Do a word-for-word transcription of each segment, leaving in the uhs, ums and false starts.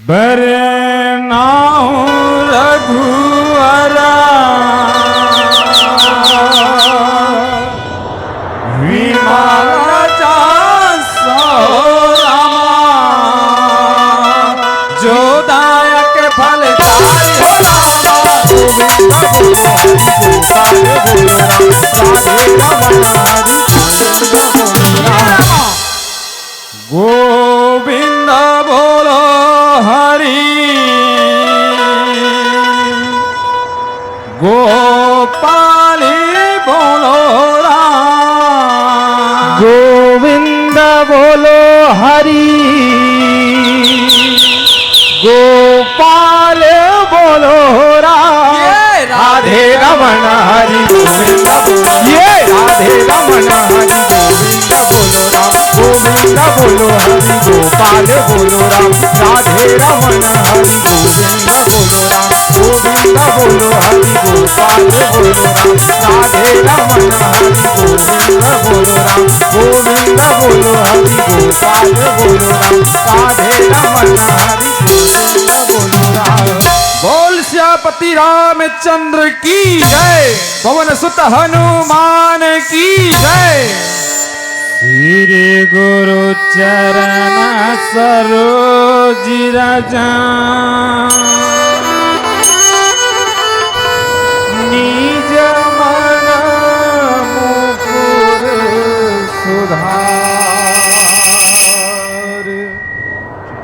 बरनाऊ रघुवरा विमल जसो रामा, जो दायक फलचारी हो रामा। गोविंद बोलो हरि गोपाल बोलो राम, राधे रमण हरि गोविंद बोलो राम। गोविंद बोलो हरि गोपाल बोलो राम। गोविंद बोलो हरि गोपाल बोलो राम। ये राधे राधे रमण हरि गोविंद बोलो, ये राधे रमण हरि गोविंद बोलो राम। गोविंद बोलो हरि गोपाल बोलो राम। राधे रमण हरि गोविंद बोलो राम। गोविंद बोलो हरि गोपाल बोलो राम। राधे रमण हरि गोविंद बोलो राम। गोविंद बोलो हरि गोपाल बोलो राम। राधे रमण हरि गोविंद बोलो राम। बोल सियापति रामचंद्र की जय, पवन सुत हनुमान की जय। श्री गुरु चरण सरोज रज, निज मन मुकुर सुधार।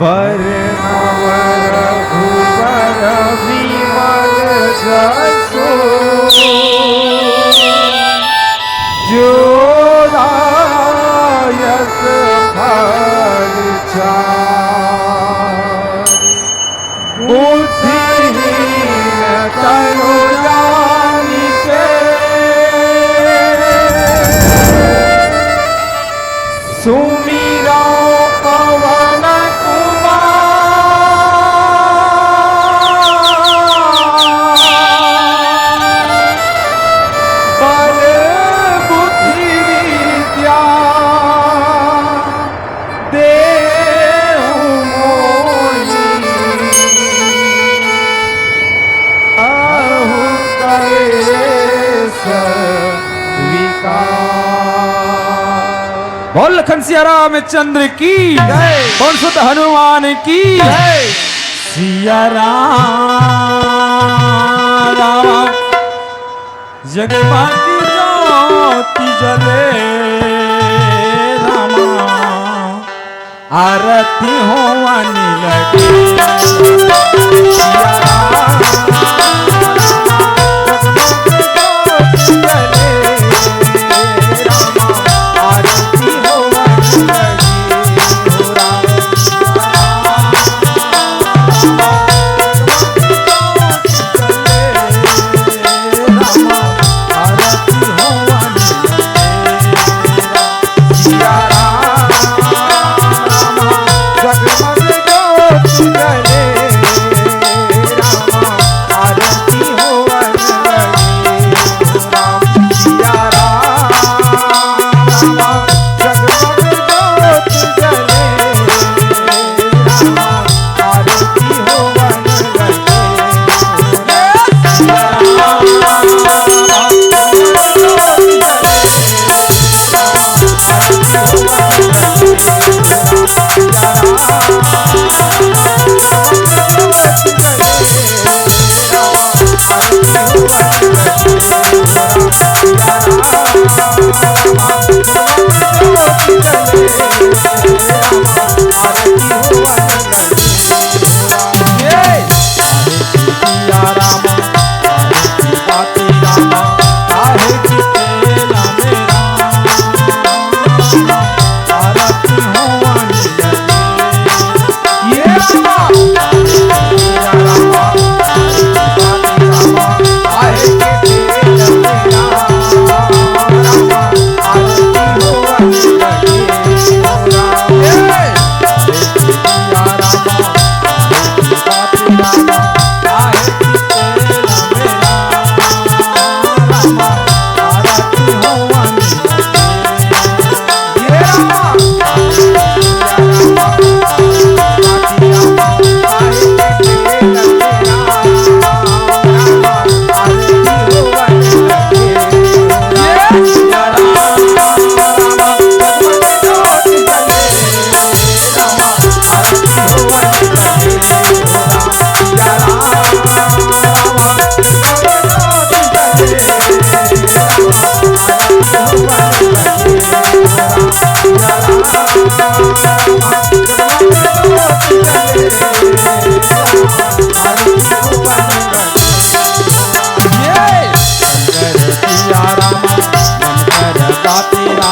बरनउँ रघुबर विमल जसु, जो दायक फल चारि। बुद्धिहीन तनु जानिके, सुमिरउँ पवन कुमार। बल बुद्धि विद्या देहु मोहि, अहु कलेस विकार। बोल लखन सिया रामचंद्र की जय। पवन सुत हनुमान की जय। सिया राम, राम जगमग ज्योति जले रामा, आरती होवन लगे। सिया राम, जगमग ज्योति जले रामा, आरती होवन लगे।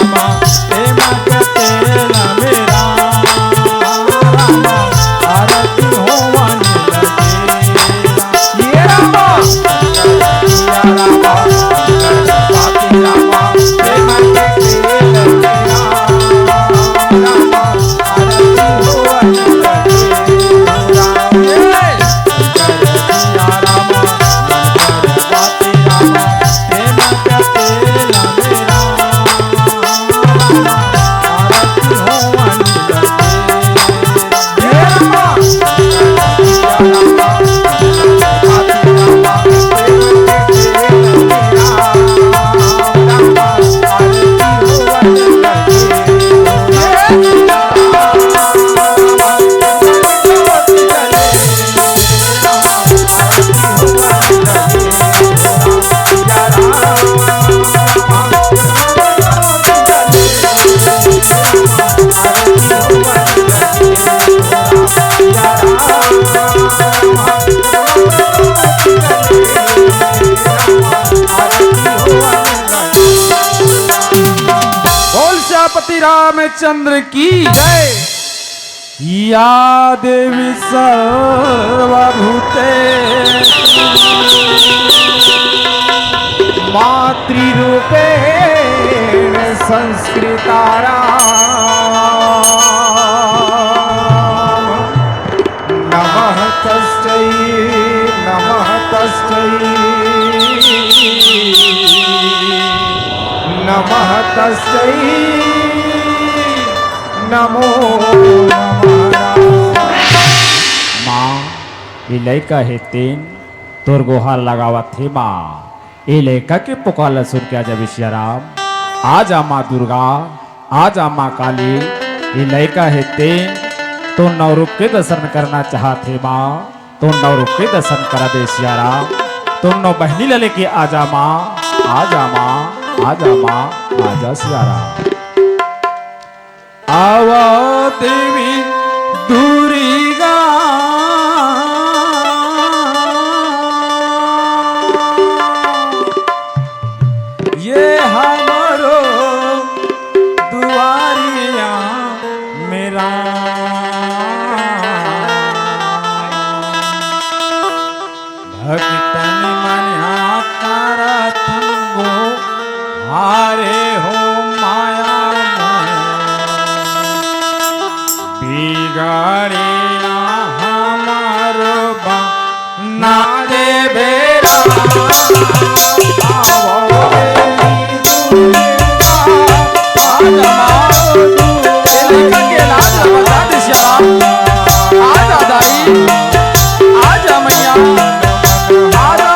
प्रेम के तेल में राम, आरती होवन लगे। ये राम। बोल सियापति रामचंद्र की जय। या देवी सर्वभूतेषु मातृरूपेण संस्कृता राम। नमः तस्मै, नमः तस्मै, नमः तस्मै, नमो नमः। माँ, ये लइका हे तेन तोर गोहार लगावत हे माँ। ए लइका के पुकार ल सुन के आ जा सियाराम, आ जा माँ दुर्गा, आ जा माँ काली। ए लइका हे तेन तो नौ रूप के दर्शन करना चाहत हे माँ, तो नौ रूप के दर्शन करा दे सियाराम। तो नौ बहिनी ल लेके आ जा माँ, आ जा माँ, आ जा माँ, आ जा सियाराम। आवा देवी दुर्गा, ये हमरो दुआरिया मेरा। भक्तन मन आकारा तंगो हारे हो माया में। बिगाड़े ना हमार बा ना दे बेरा। आज हमार लइका के लाज बता दे श्याम। आजा दाई, आजा मैया, आजा।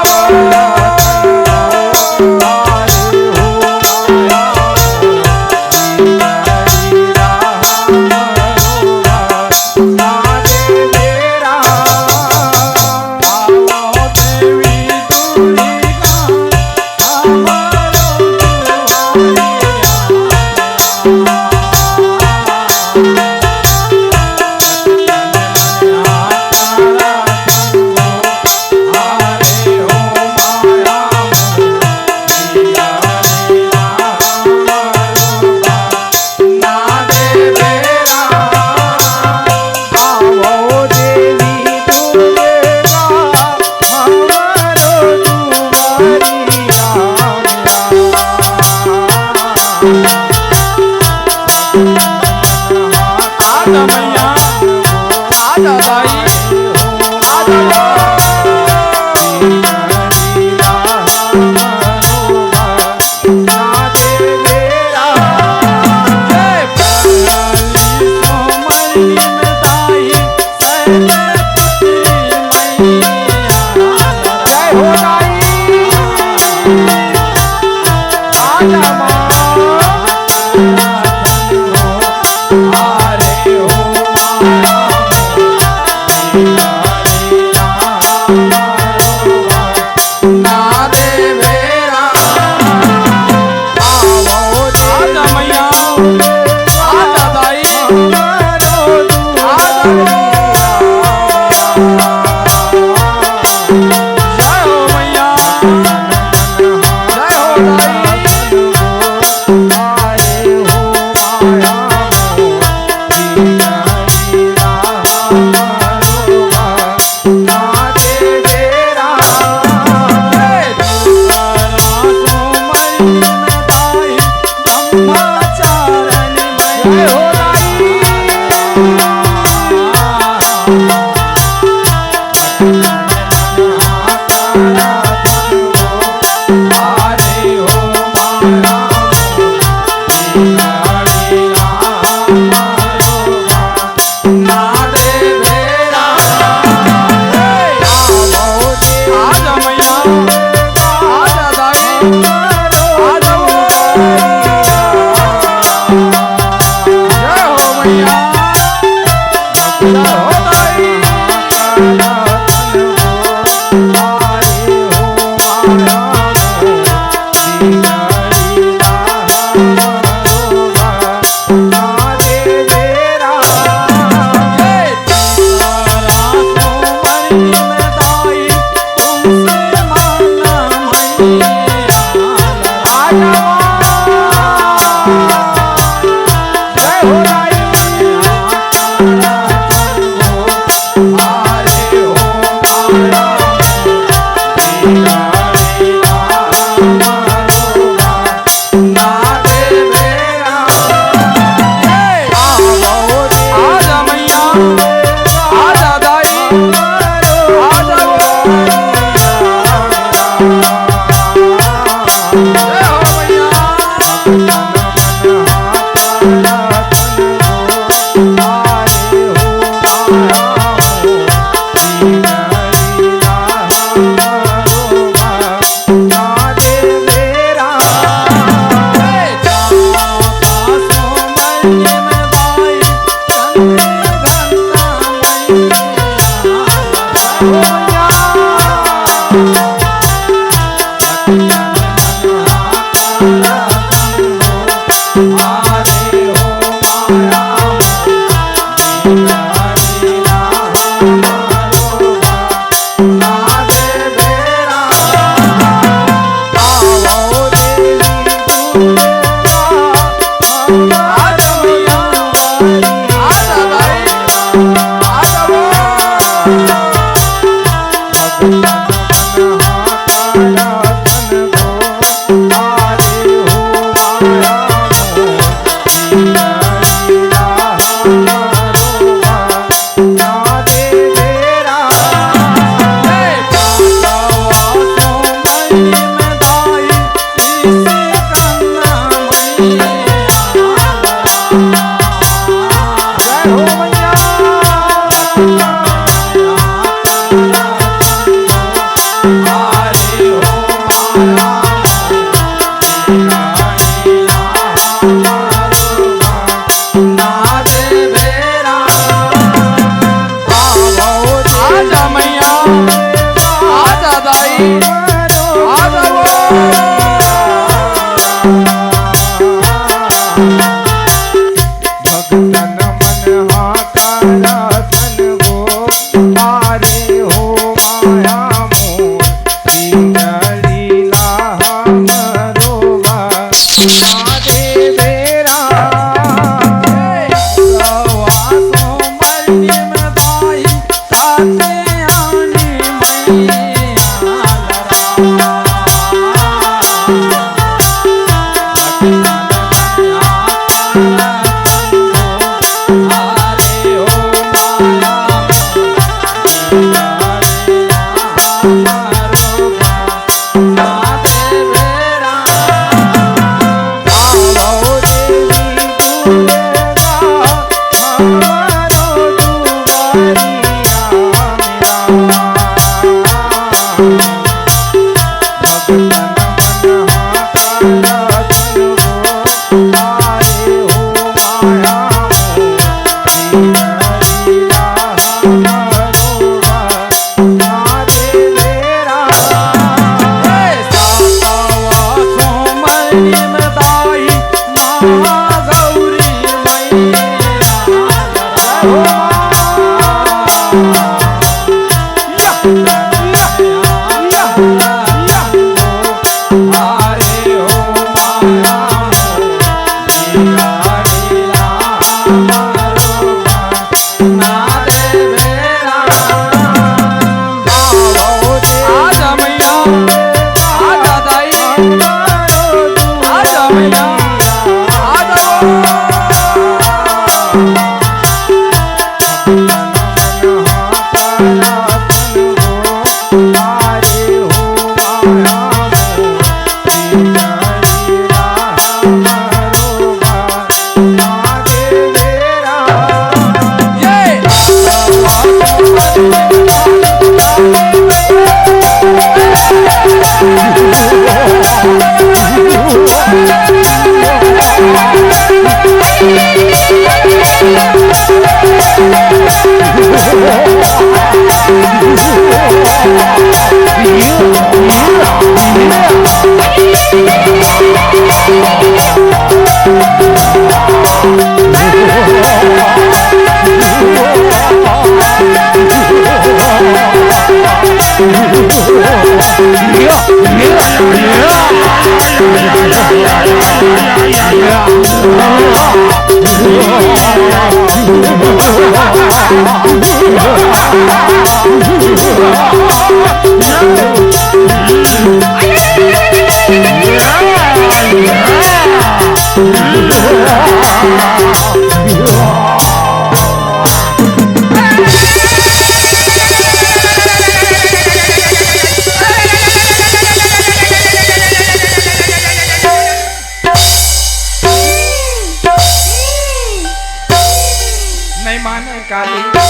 माने काली को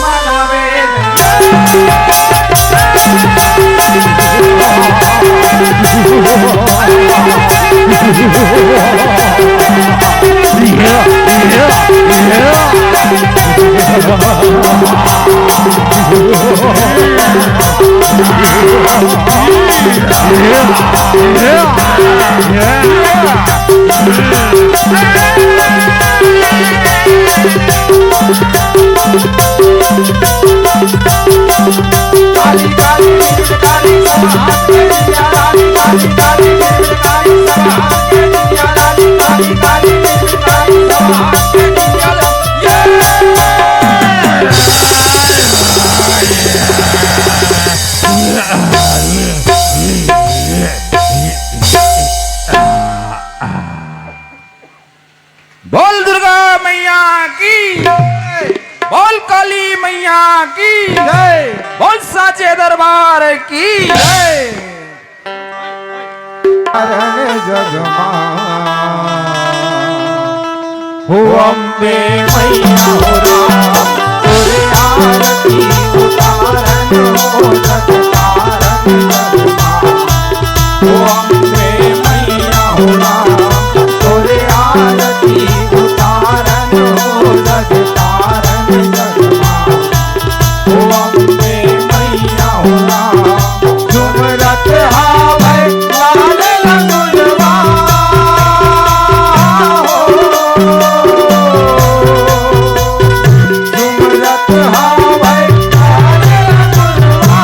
मनावे। बोल दुर्गा मैया की जय। बोल काली मैया की जय। बोल साचे दरबार की जय। हरण जग मा हो अम्बे मैया हो राम, तोरे आरती उतारन हो जगतारन जग मा। हो अम्बे मैया हो राम, तोरे आरती उतारन हो जगतारन जग मा। हो अम्बे मैया हो राम, झुमरत हावै लाल लंगुरवा। हो झुमरत हावै लाल लंगुरवा।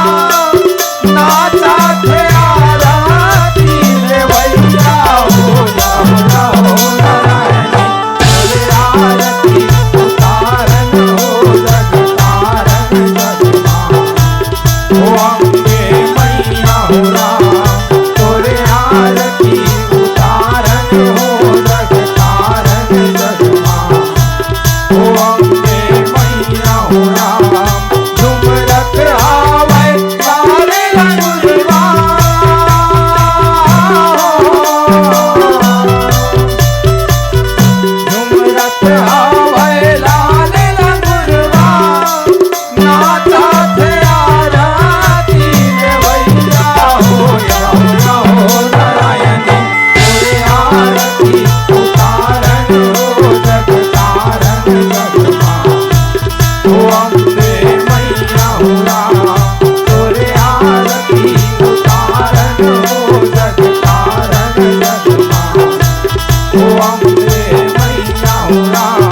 नाचत हे आरती लेवैया हो राम, हो नारायणी। तोरे आरती उतारन हो जगतारन जग मा। हो अम्बे मैया हो राम, तोरे आरती उतारन हो जगतारन जग मा। हो अम्बे मैया हो राम, झुमरत हावै लाल लंगुरवा। झुमरत हावै लाल लंगुरवा। नाचत हे आरती लेवैया हो, हो नारायणी। तोरे आरती उतारन हो जगतारन जग मा। हो अम्बे मैया हो राम, तोरे आरती उतारन हो जगतारन जग मा। हो अम्बे मैया हो राम,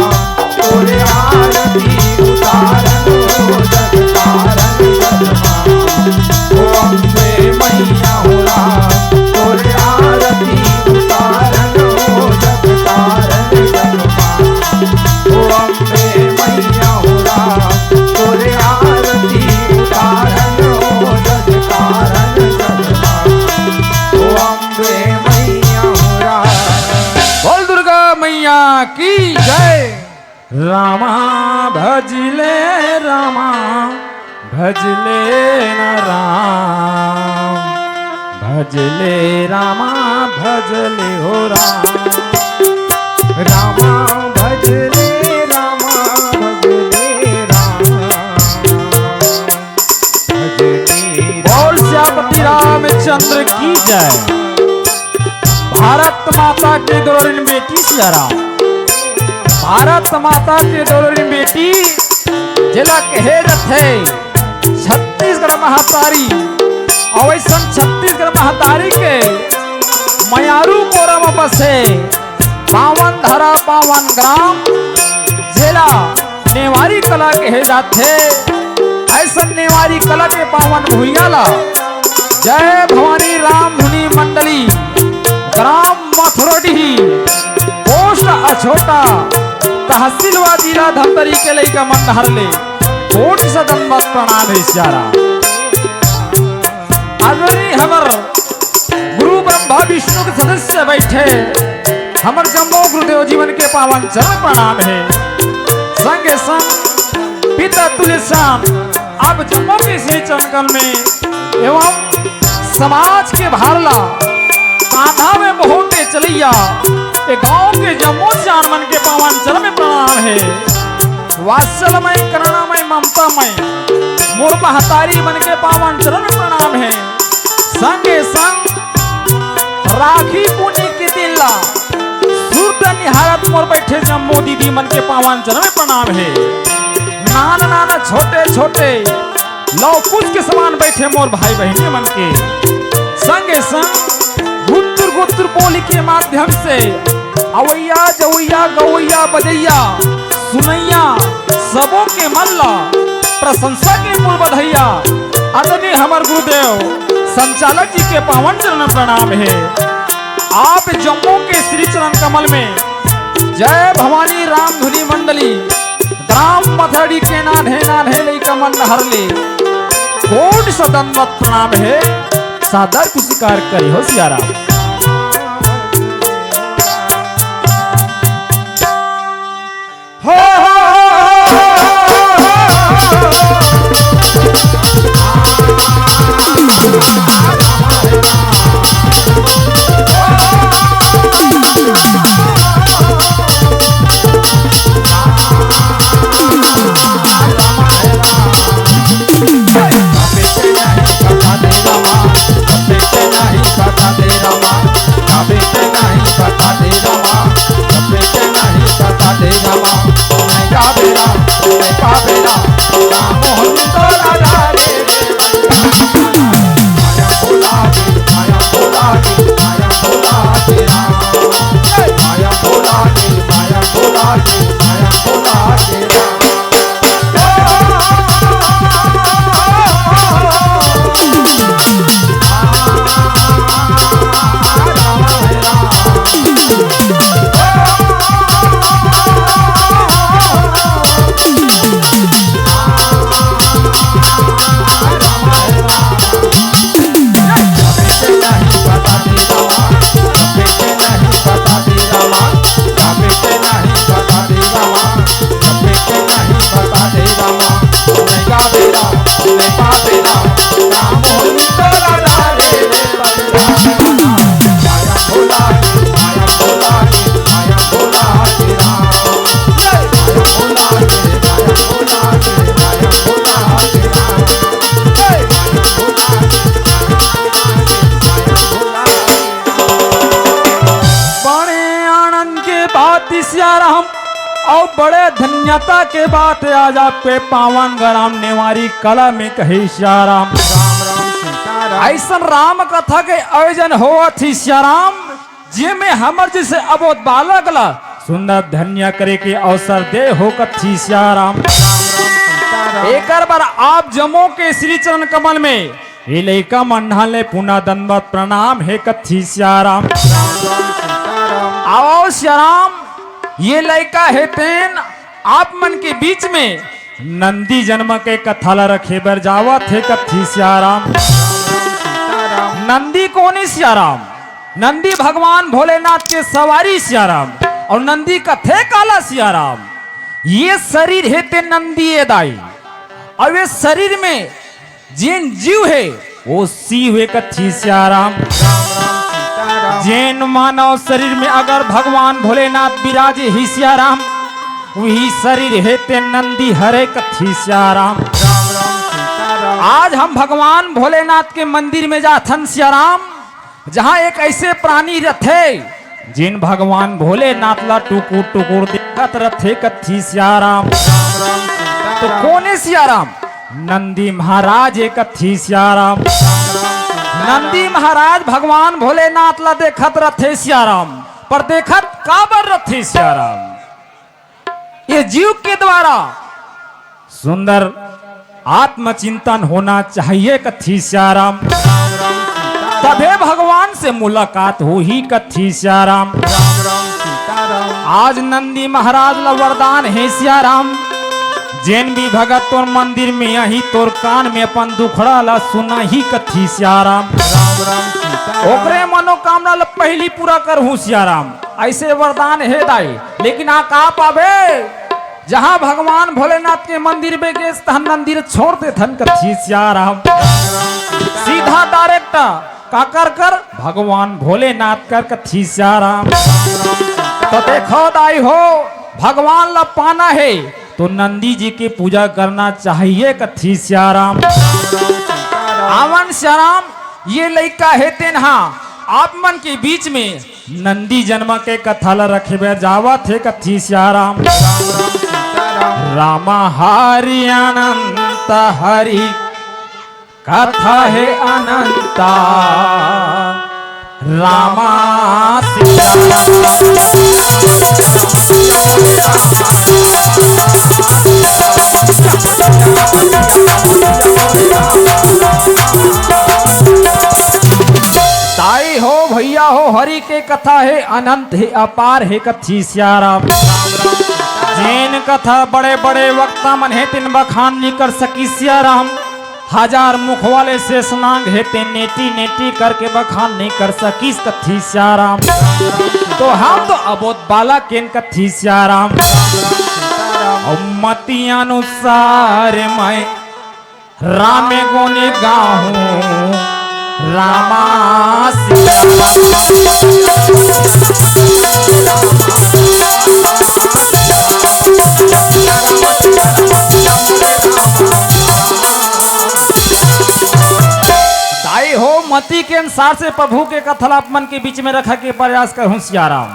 तोरे आरती उतारन हो जगतारन जग मा। हो अम्बे मैया हो राम, तोरे आरती उतारन हो जगतारन जग मा। हो अम्बे मैया हो राम, तोरे आरती उतारन हो जगतारन जग मा। हो अम्बे मैया हो राम। बोल दुर्गा मैया की जय। रामा भजले रामा, भजले न राम, भजले रामा, भजले हो राम। रामा भजले रामा, भजले राम, भजले। बोल सियापति रामचंद्र की जय। भारत माता के दुलारिन बेटी सियाराम, भारत माता के दुलारिन बेटी, जेला कहे जाथे छत्तीसगढ़ महतारी। अउ अइसन छत्तीसगढ़ महतारी के मयारू कोरा म बसे पावन धरा पावन ग्राम, जेला नेवारी कला कहे जाथे। अइसन नेवारी कला के पावन भुइयां ला जय भवानी राम धुनी मंडली, ग्राम मथुरडीही, पोस्ट अछोटा, तहसील व जिला धमतरी के लइका मन डहर ले कोटि से दंडवत प्रणाम हे सियाराम। आदरणीय हमर गुरु ब्रह्मा विष्णु के सदस्य बइठे हमर जम्मो गुरुदेव जी मन के पावन चरण प्रणाम हे। संगे संग पिता तुल्य श्याम आप जम्मो के श्री चरण कमल में एवं समाज के भार ला कांधा में मोह के चलइया ए गांव के जम्मो सियान मन के पावन चरण में प्रणाम हे। वात्सल्यमय, करुणामय, ममतामय, मोर महतारी मन के पावन चरण प्रणाम हे। संगे संग राखी पुन्नी के दिन ला सुरता निहारत मोर बइठे जम्मो दीदी मन के पावन चरण प्रणाम हे। नान नान छोटे छोटे लव कुश के समान बइठे मोर भाई बहिनी मन के संगे संग गुत्तुर गुत्तुर बोली के माध्यम से अवइया जवइया गवइया बजइया सुनइया सबो के मन ला प्रशंसा के पुल बधइया आदरणीय हमर गुरुदेव संचालक जी के पावन चरण प्रणाम हे। आप जम्मो के श्री चरण कमल में जय भवानी राम धुनी मंडली ग्राम मथड़ी के नान्हे नान्हे लइका मन हर ले कोटि सौ दंडवत प्रणाम हे। सादर कुछ स्वीकार करिहो सियाराम। हो, हो, हो, हो। बड़े आनंद के बात सियाराम अउ बड़े धन्यता के बात आज आपके पावन ग्राम नेवारी कला में कही सियाराम। राम राम सीताराम। अइसन राम कथा के आयोजन होवत ही सियाराम, जेमे हमर जइसे अबोध बालक ला सुंदर धन्य करे के अवसर दे हो कथी सियाराम। राम राम सीताराम। एकर बर आप जम्मो के श्री चरण कमल में ये लइका मन ढाले पुनः दंडवत प्रणाम हे कथी सियाराम। राम राम सीताराम। आओ सियाराम, ये लइका हे तेन आप मन के बीच में नंदी जन्म के कथा ला रखे बर जावत हे कथी सियाराम। राम राम सीताराम। नंदी कोन हे सियाराम? नंदी भगवान भोलेनाथ के सवारी सियाराम। अउ नंदी कथे काला सियाराम, ये शरीर हे ते नंदी ए दाई, अउ ये शरीर में जेन जीव हे, वो शिव हे कथी सियाराम। राम राम सीताराम। जेन मानव शरीर में अगर भगवान भोलेनाथ विराजे ही सियाराम, वही शरीर हे ते नंदी हरे कथी सियाराम। राम राम सीताराम। आज हम भगवान भोलेनाथ के मंदिर में जाथन सियाराम, जहाँ एक ऐसे प्राणी रथे, जिन भगवान भोलेनाथ ला टुकुर टुकुर देखत रथे कथी सियाराम। राम राम सीताराम। तो कोन हे सियाराम? नंदी महाराज हे कथी सियाराम। राम राम सीताराम। नंदी महाराज भगवान भोलेनाथ ला देखत रथे सियाराम, पर देखत काबर रथे सियाराम? ये जीव के द्वारा सुंदर आत्मचिंतन होना चाहिए कथी सियाराम। राम राम सीताराम। तभे भगवान से मुलाकात होही कथी सियाराम। राम राम सीताराम। आज नंदी महाराज ला वरदान हे सियाराम, जेन भी भगत तोर मंदिर में आही, तोर कान में अपन दुखड़ा ला सुनाही कथी सियाराम। राम राम सीताराम। ओकरे मनोकामना ला पहिली पूरा करहूँ सियाराम। अइसे वरदान हे दाई, लेकिन आ का पाबे? जहाँ भगवान भोलेनाथ के मंदिर में गेस, तहाँ नंदी ल छोड़ देथन कथी सियाराम। सीधा direct काकर कर? भगवान भोलेनाथ कर कथी सियाराम। तो देखो दाई हो, भगवान ला पाना हे, तो नंदी जी के पूजा करना चाहिए कथी सियाराम। आवन सियाराम, ये लइका हे तेन हा आप मन के बीच में नंदी जन्म के कथा ला रखे बर जावत हे कथी सियाराम। राम हरि अनंत हरि कथा हे अनंता, रामा सीता। ताई हो भैया हो, हरि के कथा हे अनंत हे अपार हे कथी सियाराम। जेन कथा बड़े बड़े वक्ता मन हे तेन बखान नइ कर सकी सियाराम। हजार मुख वाले शेष नाग हे तेन नेटी नेटी करके बखान नइ कर सकिस कथी सियाराम। तो हम तो अबोध बालक एन कथी सियाराम। अउ मति अनुसार मैं राम गुण गाहूं रामा सीता। दाई हो, मति के अनुसार से प्रभु के कथा ला आप मन के बीच में रखे के प्रयास करहूं सियाराम।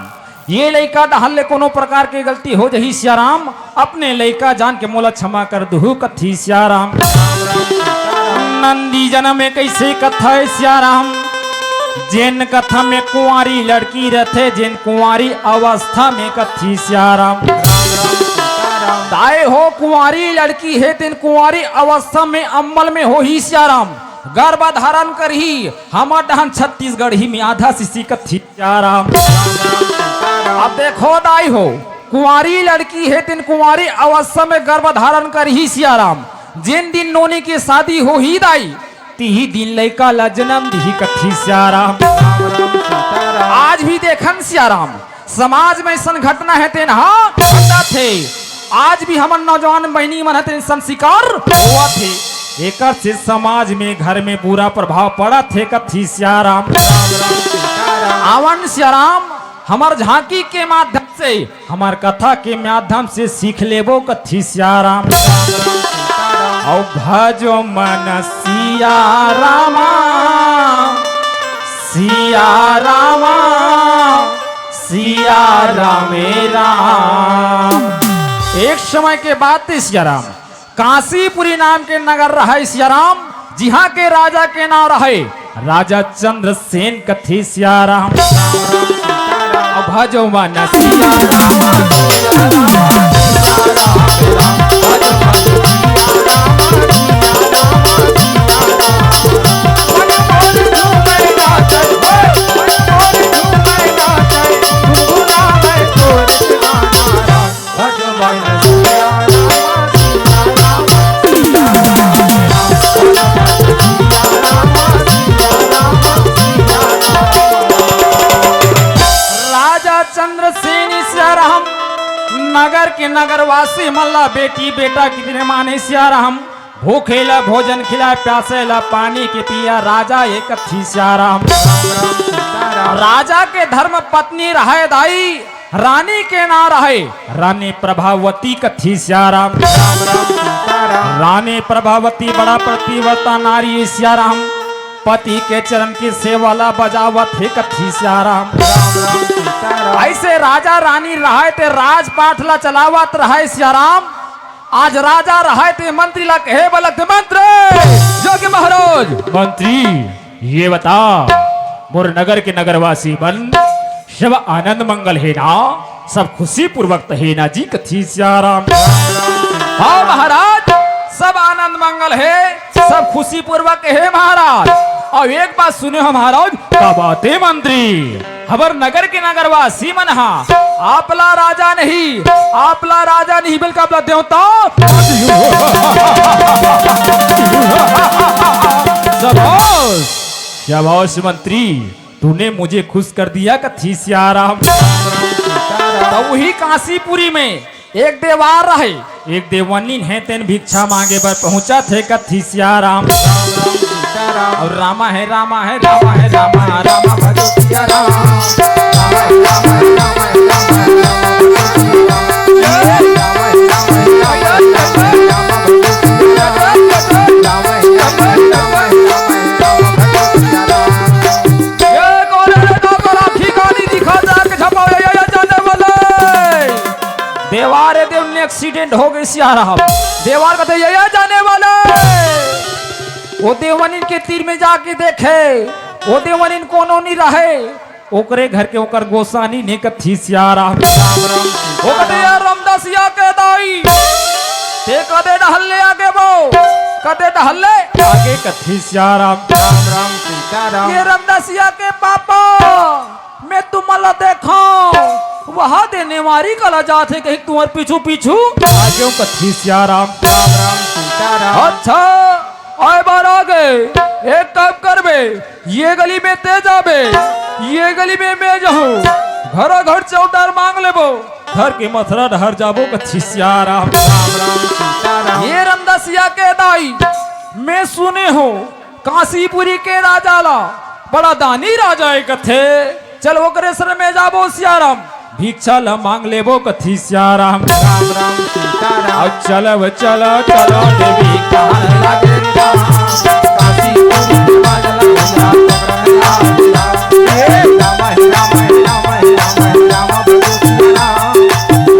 ये लइका डहर ले कोनो प्रकार के गलती हो जही सियाराम, अपने लइका जान के मोला क्षमा कर दुहू कथी सियाराम। नंदी जनम में कइसे कथा हे सियाराम, जेन कथा में कुंवारी लड़की रथे, जेन कुंवारी अवस्था में कथी सियाराम। दाई हो कुंवारी लड़की हे, तेन कुंवारी अवस्था में अमल में होही सियाराम, गर्भ धारण करही, हमर डहन छत्तीसगढ़ी में आधा सीसी कथी सियाराम। अब देखो दाई हो, कुंवारी लड़की हे, तेन कुंवारी अवस्था में गर्भ धारण करही सियाराम। जेन दिन नोनी के शादी होही दाई, तिही दिन लइका ला जनम दिही कथी सियाराम। आज भी देखन सियाराम, समाज में अइसन घटना हे तेन हा घटत हे। आज भी हमर नौजवान बहिनी मन हे तेन संस्कार होवत हे। एकर से समाज में, घर में बुरा प्रभाव पड़त हे कथी सियाराम। आवन सियाराम, हमर झांकी के माध्यम से, हमर कथा के माध्यम से सीख लेबो कथी सियाराम। अउ भजो मन सिया रामा, सिया रामा, सिया रामे राम। एक समय के बात हे सियाराम, कांसीपुरी नाम के नगर रहय सियाराम, जिहां के राजा के नांव रहय राजा चंद्रसेन कथी सियाराम। अब भजो मन सिया राम, सिया राम, सिया राम, भजो मन सिया राम, सिया राम, सिया राम। मन मोर झूमे नाचे, मन मोर झूमे नाचे, गुनगुनावे तोर गाना। राजा चंद्रसेन सियाराम नगर के नगरवासी मन ला बेटी बेटा कितने माने सियाराम। भूखे ला भोजन खिलाए, प्यासे ला पानी के पिया, राजा एक कथी सियाराम। राजा के धर्म पत्नी रहय दाई, रानी के नांव रहय रानी प्रभावती कथी सियाराम। रानी प्रभावती बड़ा पतिव्रता नारी सियाराम, पति के चरण के सेवा ला बजावत हे कथी सियाराम। अइसे राजा रानी रहय ते राजपाट ला चलावत रहय सियाराम। आज राजा रहय ते मंत्री ला कहे बलक ते मंत्री, योगी महाराज। मंत्री, ये बता, मोर नगर के नगरवासी मन सब आनंद मंगल हे ना, सब खुशी पूर्वक त हे ना जी कथी सियाराम। हाँ महाराज, सब आनंद मंगल हे, सब खुशी पूर्वक हे महाराज। अउ एक बात सुने हो महाराज। का बात हे मंत्री? हमर नगर के नगरवासी मन हा आपला राजा नहीं, आपला राजा नहीं बल्कि आपला देवता। शाबाश, शाबाश मंत्री, तूने मुझे खुश कर दिया कथी सियाराम। त उही कांसीपुरी में एक देवार रहे, एक देवनिन हे, तेन भिक्षा मांगे बर पहुंचत हे कथी सियाराम। अउ रामा हे, रामा हे, रामा हे, रामा, रामा भजो सिया राम। रामा हे, रामा हे, रामा हे, रामा हे, रामा भजो सिया राम। रामा हे, रामा हे, रामा हे, रामा देवार ए देव ने accident हो गे सियाराम। देवार कथे, "ये, ये जाने वाला है।" ओ देवनिन के तीर में जाके देखे, ओ देवनिन कोनो नी रहे। ओकरे घर के ओकर गोसानी ने कथे सियाराम। राम राम ओ कथे, "यार रमदसिया के दाई, ते कते डहर ले आगे बो, कते डहर ले आगे कथे सियाराम।" राम राम सीताराम। ये रमदसिया के पापा, मैं तुमन ला देखंव, वहा दे नेवारी कला जाथे कहिके तुंहर पीछू पीछू आगेंव कथे सियाराम। राम राम सीताराम। अच्छा, आय बार आगे, एक काम करबे, ये गली में ते जाबे, ये गली में मैं जाहूं, घरा घर चौदार मांग लेबो, घर के मथरा डहर जाबो कथे सियाराम। राम राम सीताराम। ये रमदसिया के दाई, मैं सुने हंव काशीपुरी के राजा ला बड़ा दानी राजा ए कथे। चल ओकरे सर में जाबो सियाराम, भिक्षा ला मांग लेबो कथे सियाराम। राम राम सीताराम। अब चलब चल चल देवी कहां लगे राम, काशीपुरी के राजा ला बड़ा पकड़न लागे राम। हे राम हे राम हे राम हे राम हे राम भजो सियाराम।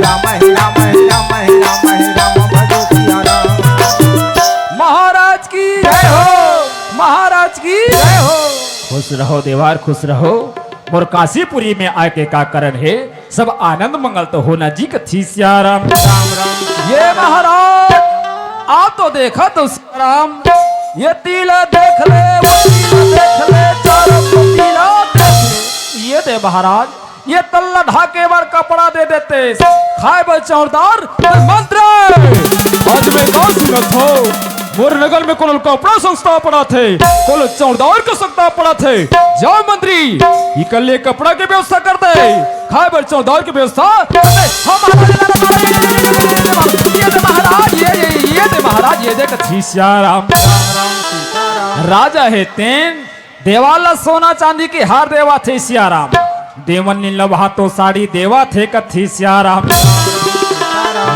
राम हे राम हे राम हे राम हे राम भजो सियाराम। महाराज की जय हो, महाराज की जय हो। खुश रहो देवार, खुश रहो। मोर काशीपुरी में आय के का कारण हे, सब आनंद मंगल तो होना जी कथे सियाराम। राम राम। ये महाराज, आप तो देखा तो सियाराम, ये तीला देख ले, वो तीला देख ले, चारों को तीला देख ले। ये दे महाराज, ये तल्ला ढाके बर कपड़ा दे देते, खाय बर चौरदार मंत्री। आज मैं का सुनत हंव, मोर नगर में कोनो कपड़ा सस्ता पड़त हे, कोनो चौरदार के सस्ता पड़त हे। जाव मंत्री, इकर लिए कपड़ा के व्यवस्था कर दे, खाय बर चौरदार के व्यवस्था कर दे। हम ये दे महाराज, ये, ये, ये दे महाराज, ये दे कथे सियाराम। राजा हे तेन देवार ला सोना चांदी के हार देवत हे सियाराम। देवनिन ला वहा तो साड़ी देवत हे कथे सियाराम।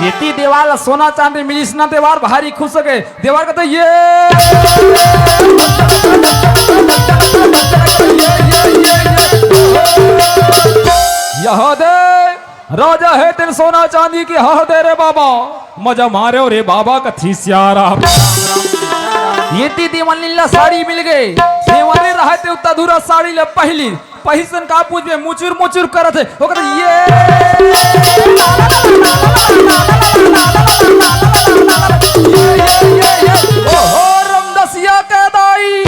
एती देवार ला सोना चांदी मिलिस ना, देवार भारी खुश हो गे। देवार कथे, "ये, यह दे, राजा हे तेन सोना चांदी के हार दे रे बाबा, मजा मारेंव रे बाबा," कथे सियाराम। एती देवनिन ला साड़ी मिल गे। देवर रे रहय ते उत्ता धुरा साड़ी ला पहिली पहिसन का पूछबे, मुचुर मुचुर करत हे। ओकर ये, ये, ये, ये, ये। ओहो रमदसिया के दाई,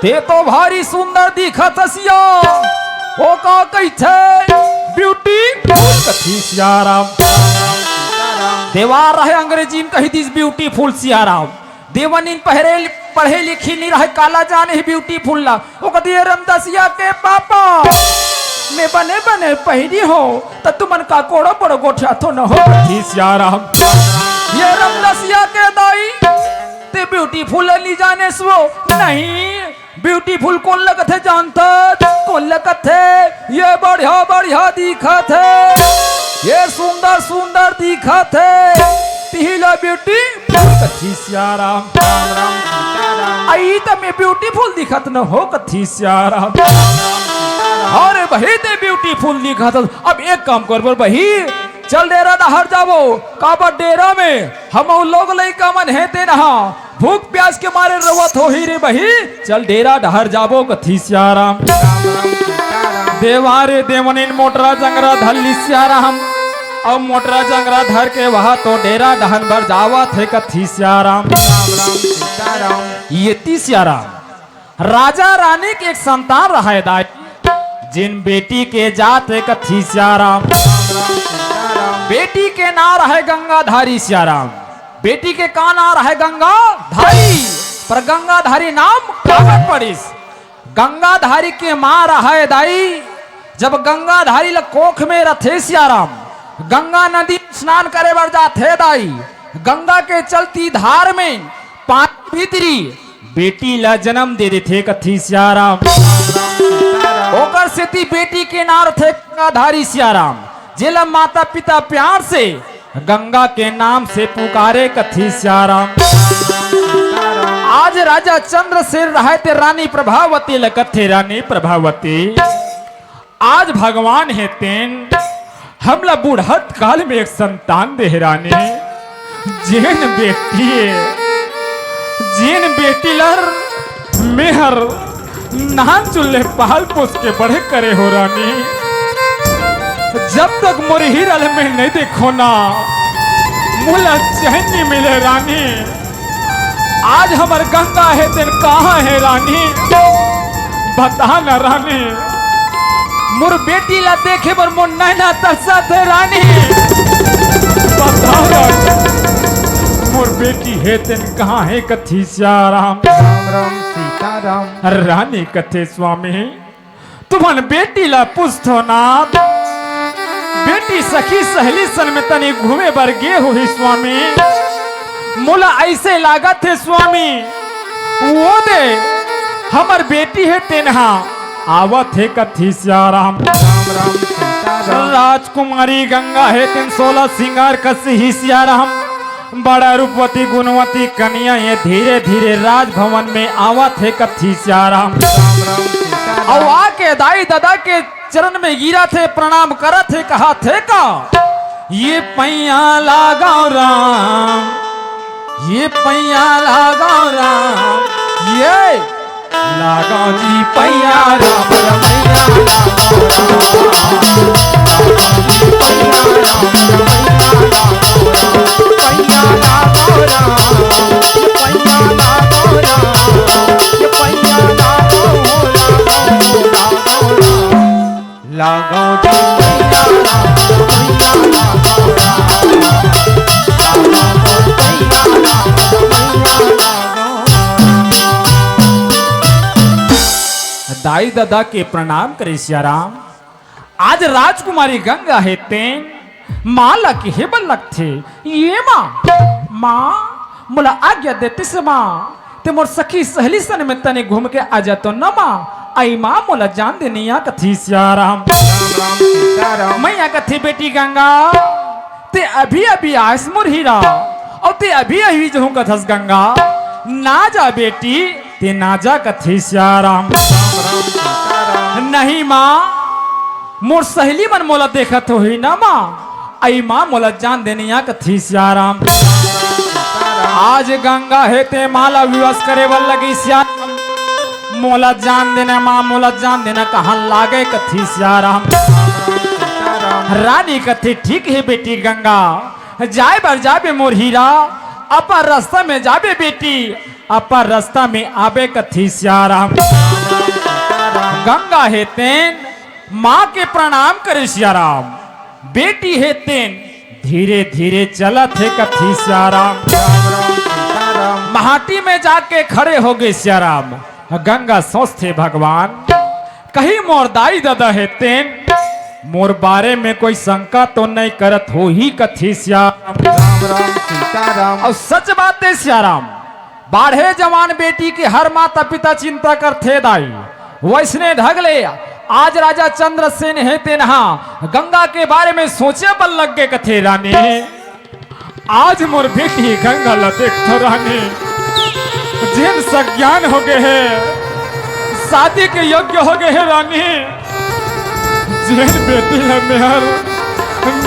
ते तो भारी सुंदर दिखत हस या। ओ का कहिथे? ब्यूटीफुल कथे सियाराम। देवार हे अंग्रेजी में कहि दिस ब्यूटीफुल सियाराम। देवनिन पहरे, पढ़े लिखी नी रहय, काला जाने ही ब्यूटीफुल ला। ओ कथे, "ये रमदसिया के पापा, मैं बने बने पहिरी हंव, त तुमन का कोड़ो बड़ो गोठियाथो न हो?" कथे सियाराम। ये रमदसिया के दाई, ते ब्यूटीफुल नी जानेस वो? नहीं, ब्यूटीफुल कोन ल कथे जानथस? कोन ल कथे? ये बढ़िया बढ़िया दिखत हे, ये सुंदर सुंदर दिखत हे, तिही ल ब्यूटीफुल कथे सियाराम। राम राम सीताराम। अई त मैं ब्यूटीफुल दिखत न हो कथे सियाराम। अरे बही ते ब्यूटीफुल दिखत हस। अब एक काम करबो बही, चल डेरा डहर जाबो, काबर डेरा में हमन लोग लइका मन हे तेन हा भूख प्यास के मारे रोवत होही रे बही, चल डेरा डहर जाबो कथे सियाराम। देवार ए देवनिन मोटरा जंगरा धर लिस सियाराम, अउ मोटरा जंगरा धर के वहा तो डेरा डहन बर जावत हे कथे सियाराम। एती सियाराम, राजा रानी के एक संतान रहय दाई, जेन बेटी के जात हे कथे सियाराम। बेटी के नाव रहय गंगाधारी सियाराम। बेटी के का नाव रहय? गंगाधारी। पर गंगाधारी नाम काबर पड़िस? गंगाधारी के माँ रहय दाई, जब गंगाधारी ल कोख में रथे सियाराम, गंगा नदी में स्नान करे बर जाथे दाई, गंगा के चलती धार में पानी भीतरी बेटी ल जनम दे देथे कथे सियाराम। ओकर सेती बेटी के नाम रथे गंगाधारी सियाराम, जेला माता पिता प्यार से गंगा के नाम से पुकारे कथे सियाराम। आज राजा चंद्रसेन रहय ते रानी प्रभावती ल कथे रानी प्रभावती। आज भगवान हे तेन हमला बुढ़त काल में एक संतान दे हे रानी। जेन बेटी हे, जेन बेटी ला मेहर नान चुल्ले पाल पोस के बड़े करे हो रानी। जब तक मोर हीरा ल मैं नहीं देखो ना, मोला चैन नहीं मिले रानी। आज हमर गंगा हे तेन कहाँ हे रानी? बता ना रानी, मोर बेटी ला देखे बर मोर नैना तरसत हे रानी। बता ना, मोर बेटी हे तेन कहाँ हे कथी सियाराम? राम राम सीताराम। रानी कथे स्वामी, तुमन बेटी ला पूछथो ना, बेटी सखी सहेली सन में तनी घूमे बर गे होही स्वामी। मोला ऐसे लागत हे स्वामी, वो दे हमर बेटी हे तेनहा आवत हे कथी सियाराम। राम राम सीताराम। राजकुमारी गंगा हे तेन सोलह सिंगार कस ही सियाराम। बड़ा रूपवती गुणवती कन्या ये धीरे धीरे राजभवन में आवत हे कथी सियाराम। राम राम सीताराम। अउ आके दाई ददा के चरण में गिरत हे, प्रणाम करत हे, कहत हे का, ये पैया लागव राम, ये पैया लागव राम, ये लागव जी पैया राम रमैया लागव राम। पैया लागव राम, पैया लागव राम, पैया लागव राम, ये पैया लागव हो, लागव हो, लागव राम। लागव जी पैया लागव, पैया लागव राम। लागव पैया लागव, पैया लागव। दाई ददा के प्रणाम करे सियाराम। आज राजकुमारी गंगा हे तेन माँ ला किहे बर लगथे, ये माँ, माँ, मोला आज्ञा देतिस माँ, ते मोर सखी सहेली सन में तने घूम के आ जातो न माँ। आई माँ, मोला जान दे नैया कथी सियाराम। राम राम सीताराम। मैया कथी बेटी गंगा, ते अभी अभी आयस मोर हीरा, अउ ते अभी अभी जहूँ कथस गंगा, ना जा बेटी, ते ना जा कथी सियाराम। राम राम सीताराम। नहीं माँ, मोर सहेली मन मोला देखत होही ना माँ, अई माँ मोला जान दे नैया कथी सियाराम। आज गंगा हे ते माँ ला विवश करे बर लगी सियाराम। मोला जान देना माँ, मोला जान देना कहाँ लागे कथी सियाराम। रानी कथे ठीक हे बेटी गंगा, जाए बर जाबे मोर हीरा, अपन रास्ता में जाबे बेटी, अपन रास्ता में आबे कथी सियाराम। गंगा हे तेन माँ के प्रणाम करे सियाराम। बेटी हे तेन धीरे धीरे चलत हे कथी सियाराम। राम राम सीताराम। माटी में जाके खड़े हो गे सियाराम। गंगा सोचथे भगवान, कहीं मोर दाई ददा हे तेन मोर बारे में कोई शंका तो नहीं करत होही कथी सियाराम। राम राम सीताराम। अउ सच बात हे सियाराम, बाढ़े जवान बेटी के हर माता पिता चिंता करथे दाई। वैसने ढंग ले आज राजा चंद्रसेन हे तेनहा गंगा के बारे में सोचे बर लग गे कथे रानी। आज मोर बेटी गंगा ला देखथो रानी, जेन सज्ञान हो गे हे, शादी के योग्य हो गे हे रानी। जेन बेटी ला मेहर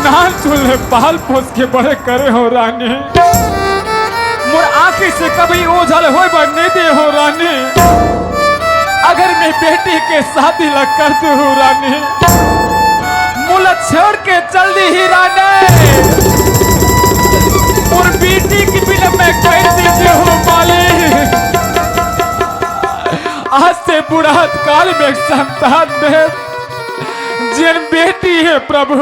नान चुल्हे पाल पोस के बड़े करे हो रानी, मोर आँखी से कभी ओझल होय बर नहीं दे हो रानी। अगर मैं बेटी के शादी ला कर दे हो रानी, मोला छोड़ के चल दी ही रानी। मोर बेटी के बिना मैं कैसे जीहूँ मालिक। आज से बुढ़ात काल में संतान दे, जेन बेटी हे प्रभु,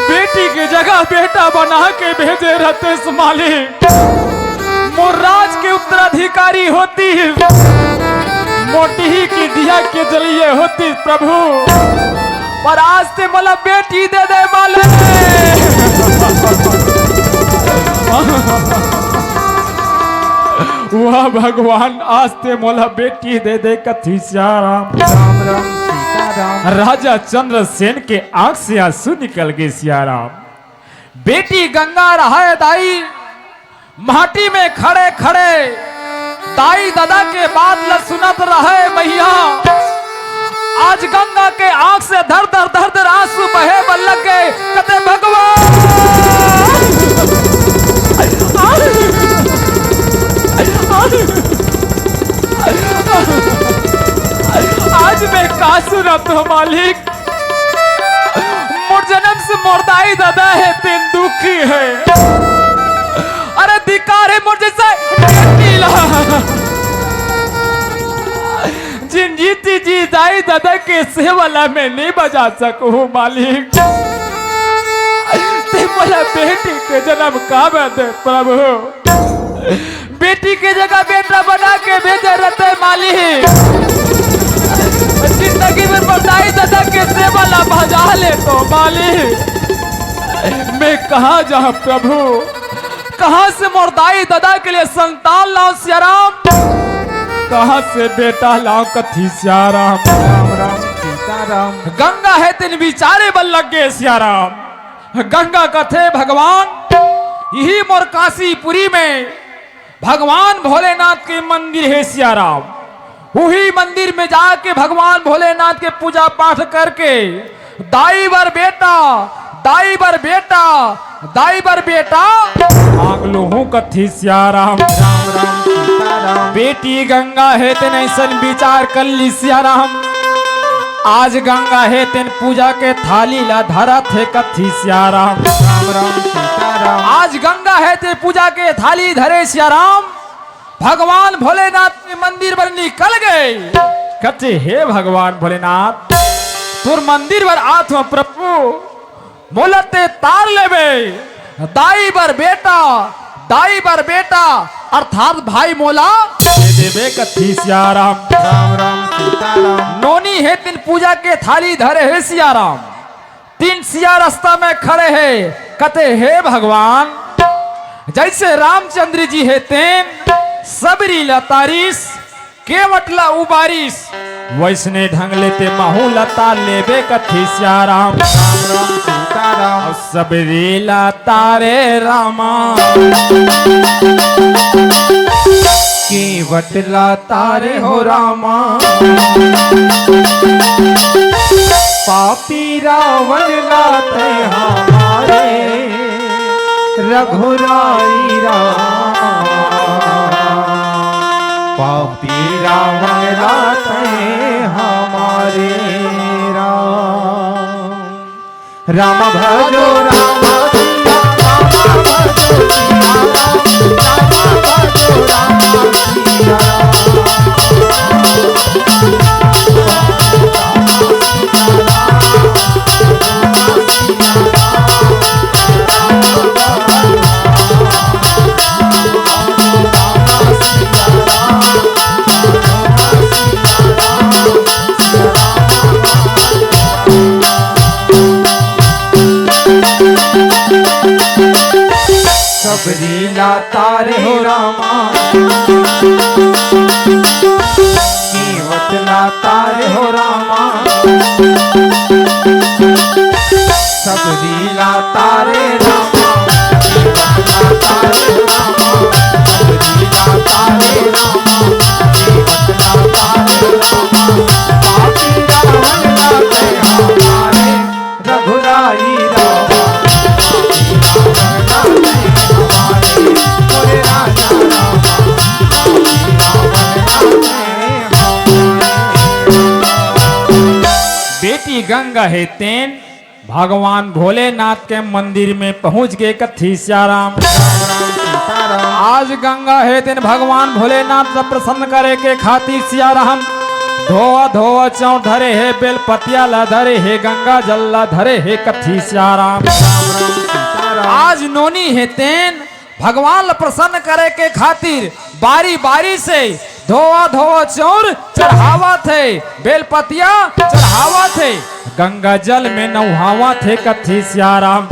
बेटी के जगह बेटा बना के भेजे रहतेस मालिक। मोर राज के उत्तराधिकारी होतिस, मोर डीही के दिया के जरिए होतिस प्रभु, पर आज ते मोला बेटी दे दे मालिक। वाह भगवान, आज ते मोला बेटी दे दे कथी सियाराम। राम राम सीताराम। राजा चंद्रसेन के आंख से आंसू निकल गे सियाराम। बेटी गंगा रहय दाई, माटी में खड़े खड़े दाई ददा के बात ल सुनत रहय मैया। आज गंगा के आंख से धर धर धर धर आंसू बहे बर लग गे। कथे भगवान, आज मैं का सुनत हों मालिक, मोर जनम से मोर दाई ददा हे तेन दुखी हे। अरे धिक्कार हे मोर जइसे बेटी ला। जिन जी जी दाई ददा के सेवा ला मैं नइ बजा सकहूं मालिक। तें मोला बेटी के जनम काबर दे प्रभु। बेटी के जगह बेटा बना के भेजे रहते मालिक। जिंदगी में मोर दाई ददा के सेवा ला बजा लेतों मालिक। मैं कहां जाहूं प्रभु, कहां से मोर दाई ददा के लिए संतान लाऊं सियाराम, कहां से बेटा लाऊं कथी सियाराम। राम राम सीताराम। गंगा हे तेन बिचारे बर लग गे सियाराम। गंगा कथे भगवान, इही मोर काशीपुरी में भगवान भोलेनाथ के मंदिर हे सियाराम। उही मंदिर में जाके भगवान भोलेनाथ के पूजा पाठ करके दाई बर बेटा, दाई बर बेटा, दाई बर बेटा मांग लूहूं कथी सियाराम। राम राम सीताराम। बेटी गंगा हे तेन अइसन बिचार कर लिस सियाराम। आज गंगा हे तेन पूजा के थाली ला धरत हे कथी सियाराम। राम राम सीताराम। आज गंगा हे तेन पूजा के थाली धरे सियाराम। भगवान भोलेनाथ के मंदिर बर निकल गे। कथे हे भगवान भोलेनाथ, तोर मंदिर बर आत हों प्रभु, मोला तें तार लेबे, दाई बर बेटा, दाई बर बेटा, अर्थात भाई मोला दे देबे कथी सियाराम। राम राम सीताराम। नोनी हे तेन पूजा के थाली धरे हे सियाराम। तीन सिया रस्ता में खड़े हे, कथे हे भगवान, जइसे रामचंद्र जी हे तेन सबरी ला तारिस, केवट ला उबारिस, वइसने ढंग ले तें महू ला तार लेबे कथी सियाराम। राम राम सीताराम। अउ सबरी ला तारे रामा, केवट ला तारे हो रामा, पापी रावण ला तें हमारे रघुराई राम, पापी रावण ला तें हमारे राम। राम भजो राम सिया राम, भजो सिया राम, राम भजो राम सिया राम। सबरी ला तारे हो रामा, केवट ला तारे हो रामा, सबरी ला तारे रामा, केवट ला तारे रामा, सबरी ला तारे रामा, केवट ला तारे रामा, पापी रावण ला तें हमारे रघुराई रामा, रावण राम हमारे, मोरे राजा रामा, रावण राम हमारे। बेटी गंगा हे तेन भगवान भोलेनाथ के मंदिर में पहुंच गे कथी सियाराम। आज गंगा हे तेन भगवान भोलेनाथ ला प्रसन्न करे के खातिर सियाराम धोवा धोवा चौर धरे हे, बेलपतिया ला धरे हे, गंगा जल ला धरे हे कथी सियाराम। आज नोनी हे तेन भगवान ला प्रसन्न करे के खातिर बारी बारी से धोवा धोवा चौर चढ़ावत हे, बेलपतिया चढ़ावत हे, गंगा जल में नहावत हे कथी सियाराम।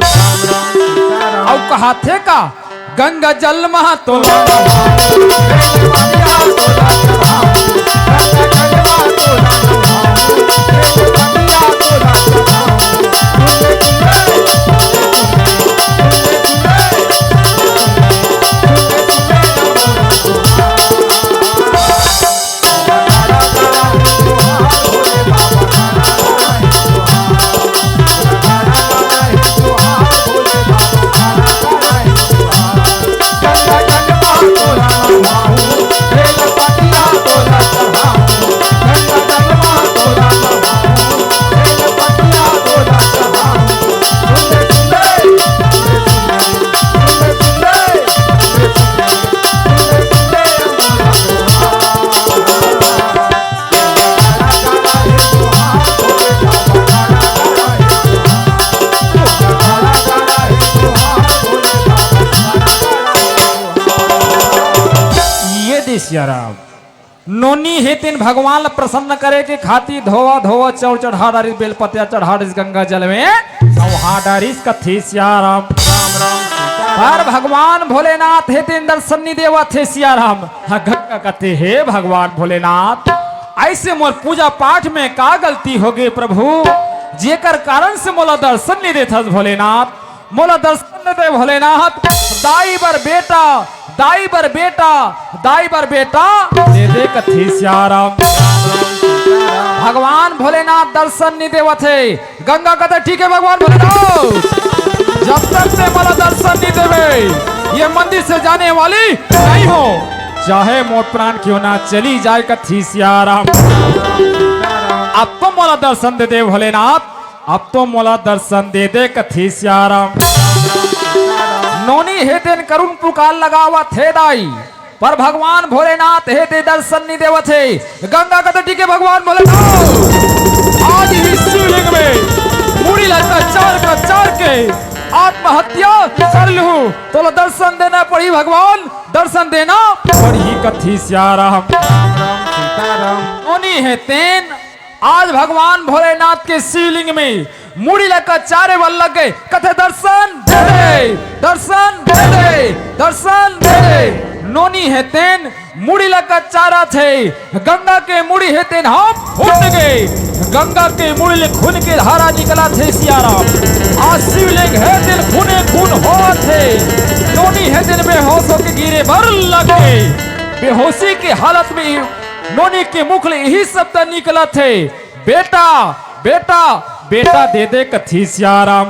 अउ कहाथे का गंगा जल महा तोला नोनी हे तेन भगवान ल प्रसन्न करे के खातिर धोवा धोवा चौर चढ़ा डारिस, बेलपतिया चढ़ा डारिस गंगा जल में, नहा डारिस कथे सियाराम। पर भगवान भोलेनाथ हे तेन दर्शन नी देवत हे सियाराम। हाँ, गंगा कथे, हे भगवान भोलेनाथ, अइसे मोर पूजा पाठ में का गलती होगे प्रभु, जेकर कारण से मोला दर्शन नी देथस भोलेनाथ? मोला दर्शन दे दे भोलेनाथ, दाई बर बेटा, दाई बर बेटा, दाई बर बेटा दे दे कथे सियाराम। भगवान भोलेनाथ दर्शन नी देवत हे। गंगा कथे, ठीक हे भगवान भोलेनाथ, जब तक ते मोला दर्शन नी देबे, ये मंदिर से जाने वाली नहीं हो, चाहे मोर प्राण क्यों ना चली जाए कथे सियाराम। अब तो मोला दर्शन दे दे भोलेनाथ, अब तो मोला दर्शन दे दे कथे सियाराम। नोनी हे तेन करुण पुकार लगावत हे दाई, पर भगवान भोलेनाथ हे तेन दर्शन नी देवत हे। गंगा कथे, ठीक हे भगवान भोलेनाथ, आज ही शिवलिंग में मुड़ी ला कचार कचार के आत्महत्या कर लूं, तोला दर्शन देना पड़ही भगवान, दर्शन देना पड़ही कथे सियाराम। नोनी हे तेन आज भगवान भोलेनाथ के शिवलिंग में मुड़ी ला कचारे बर लग गे, कथे, दर्शन दे दे, दर्शन दे दे, दर्शन दे दे। नोनी हे तेन मुड़ी ला कचारत हे, गंगा के मुड़ी हे तेन ह फूट गे, गंगा के मुड़ी ले खून के धारा निकलत हे सियाराम। आज शिवलिंग हे तेन खूने खून होवत हे। नोनी हे तेन बेहोश होके गिरे बर लग गे। बेहोशी के हालत में नोनी के मुख ले इही शब्द निकलत हे, बेटा, बेटा, बेटा दे दे कथे सियाराम।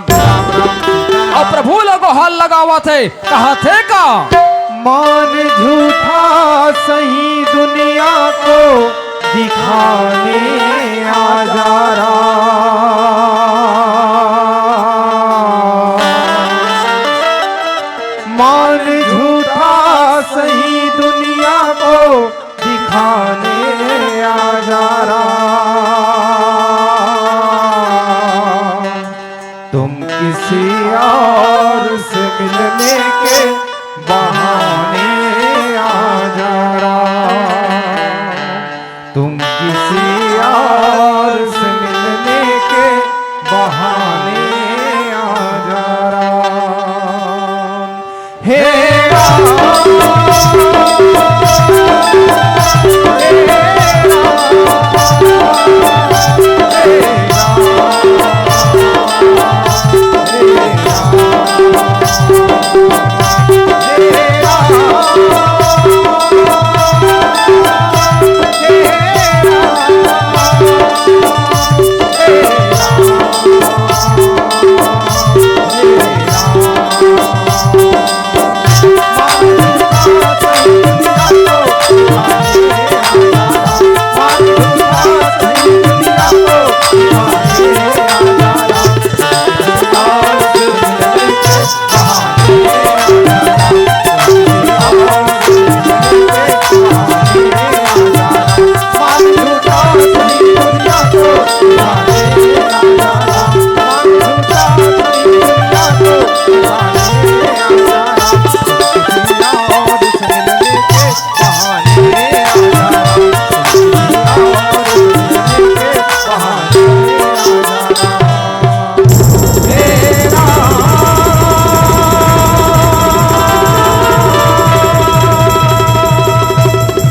अउ प्रभु ल गोहार लगावत हे, कहत हे का? मान झूठा सही दुनिया को दिखाने आ जा राम। मान झूठा सही दुनिया को दिखाने आ जा राम। तुम किसी और से मिलने के बहाने आ जा राम। तुम किसी और से मिलने के बहाने आ जा राम। हे राम, हे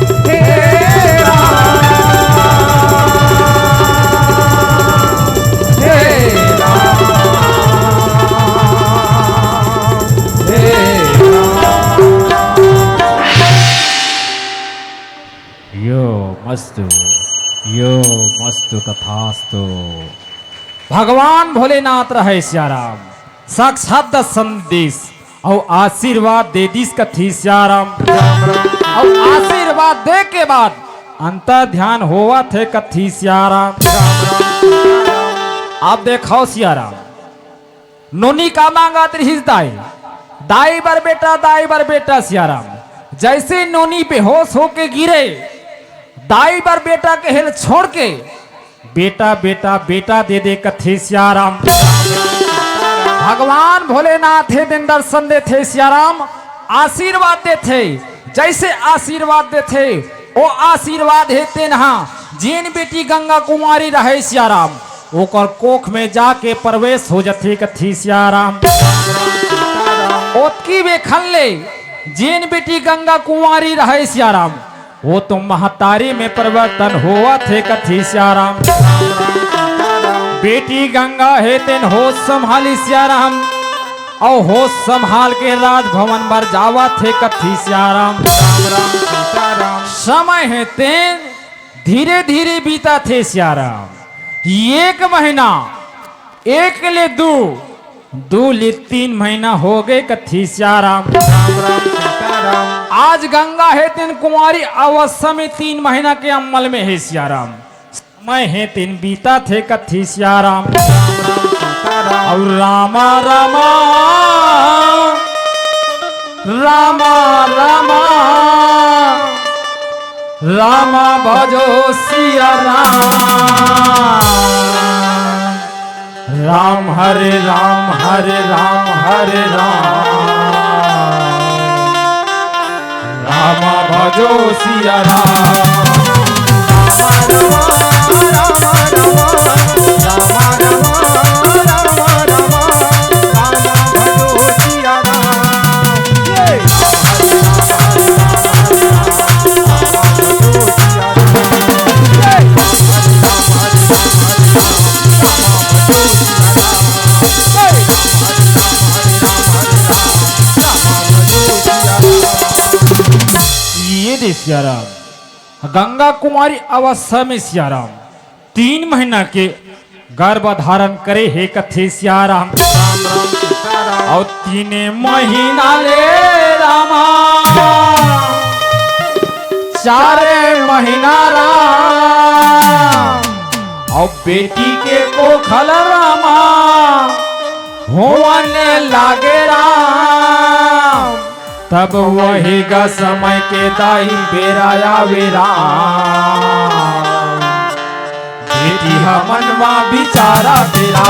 राम, हे राम, हे राम। यो मस्तु, यो मस्तु तथास्तु। भगवान भोलेनाथ रहे सियाराम, साक्षात दस संदेश अउ आशीर्वाद दे दिस कथे सियाराम। अउ आशीर्वाद दे के बाद अंतर ध्यान होवत हे कथे सियाराम। आप देखव सियाराम, नोनी का मांगत रिहिस दाई, दाई बर बेटा, दाई बर बेटा सियाराम। जइसे नोनी बेहोश होके गिरे, दाई बर बेटा कहे ल छोड़ के, बेटा, बेटा, बेटा दे दे कथे सियाराम। भगवान भोलेनाथ हे दिन दर्शन देथे सियाराम, आशीर्वाद देथे। जइसे आशीर्वाद देथे, ओ आशीर्वाद हे तेन हा, जेन बेटी गंगा कुंवारी रहे सियाराम, ओकर कोख में जाके प्रवेश हो जथे कथे सियाराम। ओतकी बेखन ले जेन बेटी गंगा कुंवारी रहे सियाराम, वो तो महतारी में परिवर्तन होवत हे कथे सियाराम। बेटी गंगा हे तेन होश संभाली सियाराम, अउ होश संभाल के राजभवन बर जावत हे कथे सियाराम। समय हे तेन धीरे धीरे बीतत हे सियाराम। एक महीना, एक ले दू, दू ले तीन महीना हो गे कथे सियाराम। आज गंगा हे तेन कुंवारी अवस्था में तीन महीना के अमल में हे सियाराम। समय हे तेन बीतत हे कथे सियाराम। अउ रामा रामा, रामा रामा, रामा भजो सियाराम। राम हरे राम, हरे राम, हरे राम। राम भजो सियाराम। ये दे सियाराम, गंगा कुमारी अवस्था में सियाराम तीन महीना के गर्भ धारण करे हे कथे सियाराम। अउ तीने महीना ले रामा, चारे महीना राम, अउ बेटी के कोखल रामा होवन लागे राम। तब वही गा समय के दाई बेरा आवे राम। बेटी हमन मा बिचारा तेरा।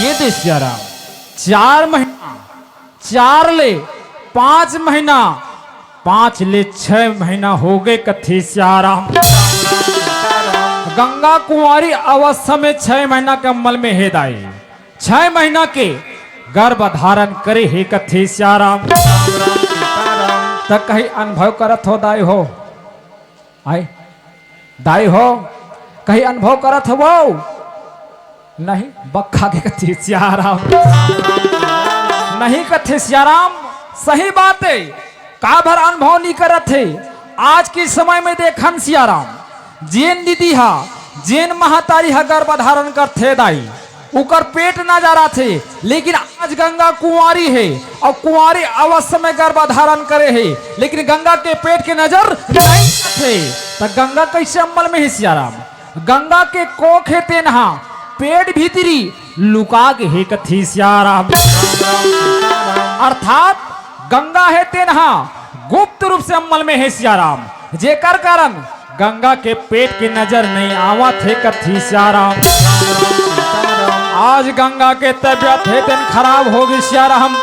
ये दे सियाराम, चार महीना, चार ले पांच महीना, पांच ले छह महीना हो गे कथे सियाराम। गंगा कुंवारी अवस्था में छह महीना के अमल में हे दाई, छह महीना के गर्भ धारण करे हे कथे सियाराम। त कहीं अनुभव करत हो दाई हो? आय दाई हो, कहीं अनुभव करत हवव? नहीं, बक्खा के कथे सियाराम। नहीं कथे सियाराम, सही बात हे। काबर अनुभव नहीं करत हे? आज के समय में देखन सियाराम, जेन दीदी हा, जेन महतारी हा गर्भ धारण करथे दाई, उकर पेट ना जराथे, लेकिन आज गंगा कुंवारी हे अउ कुंवारी अवस्था में गर्भ धारण करे हे, लेकिन गंगा के पेट के नजर नहीं आथे। त गंगा कैसे अमल में हे सियाराम? गंगा के कोख हे तेन हा पेट भीतरी लुका गे हे कथे सियाराम। अर्थात गंगा हे तेन हा गुप्त रूप से अमल में हे सियाराम, जेकर कारण गंगा के पेट के नजर नहीं आवत हे कथे सियाराम। आज गंगा के तबियत हे तेन खराब हो गे सियाराम।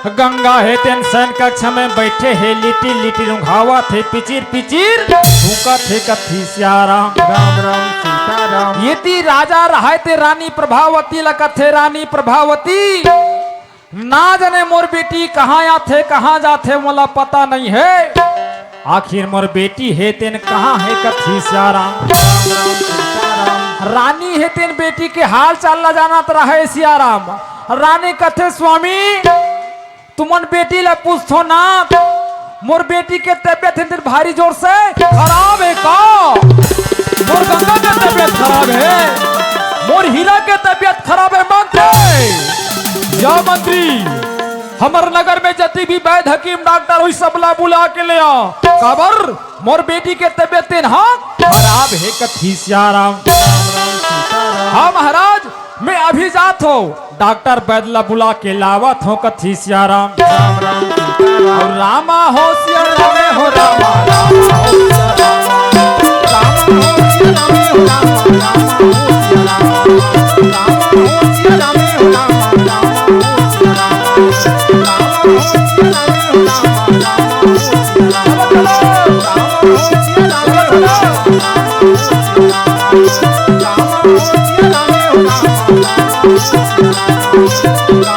गंगा हे तेन शयन कक्ष में बैठे हे, लिटिर लिटिर उंघावत हे, पिचिर पिचिर फूंकत हे कथे सियाराम। राम राम सीताराम। यदि राजा रहे ते रानी प्रभावती ला कथे, रानी प्रभावती, ना जाने मोर बेटी कहाँ आथे, कहाँ जाथे, मोला पता नहीं हे। आखिर मोर बेटी हे तेन कहाँ हे कथे सियाराम। रानी हे तेन बेटी के हाल चाल ला जानत रहे सियाराम। रानी कथे, स्वामी, तुमन बेटी ला पूछथो ना, मोर बेटी के तबियत हे तेन भारी जोर से खराब हे का? मोर गंगा के तबियत खराब हे, मोर हीरा के तबियत खराब हे मंत्री। या मंत्री, हमर नगर में जति भी वैद्य, हकीम, डॉक्टर होही, सबला बुला के ले आ। काबर? मोर बेटी के तबियत तेन हा खराब हे कथी सियाराम। हाँ महाराज, मैं अभी जात हों, डॉक्टर वैद्य ला बुला के लावत हों कथी सियाराम। राम राम सीताराम। रामा हो सियाराम हो रामा, रामा हो सियाराम। रामा हो सियाराम हो रामा, रामा हो सियाराम। रामा हो सियाराम हो रामा, रामा हो सियाराम। रामा हो सियाराम हो रामा, रामा हो सियाराम। रामा हो सियाराम हो रामा,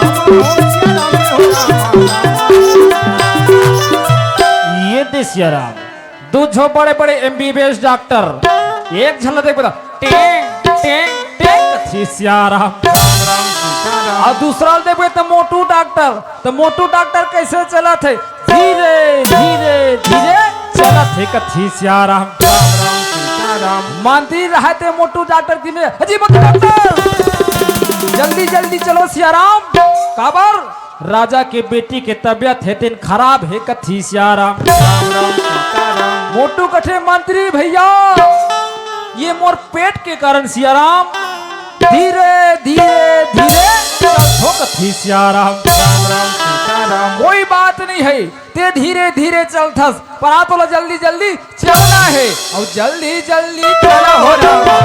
रामा हो सियाराम। ये दे सियाराम, दू झो बड़े बड़े एमबीबीएस डॉक्टर, एक झन ला देखबे त टेंग टेंग टेंग कथे सियाराम। अउ दूसरा ला देखबे त मोटू डॉक्टर, त मोटू डॉक्टर कइसे चलत हे? धीरे धीरे धीरे चलत हे कथे सियाराम। राम राम सीताराम। मंत्री रहे ते मोटू डॉक्टर की में, अजी मोटू डॉक्टर, जल्दी जल्दी चलो सियाराम। काबर? राजा के बेटी के तबियत हे तेन खराब हे कथी सियाराम। राम राम सीताराम। मोटू कथे मंत्री भैया, ये मोर पेट के कारण सियाराम। धीरे धीरे धीरे चलथों कथी सियाराम। राम राम सीताराम। कोई बात नहीं हे, ते धीरे धीरे चलथस, पर आ तोला जल्दी जल्दी चलना हे, अउ जल्दी जल्दी चला हो रामा।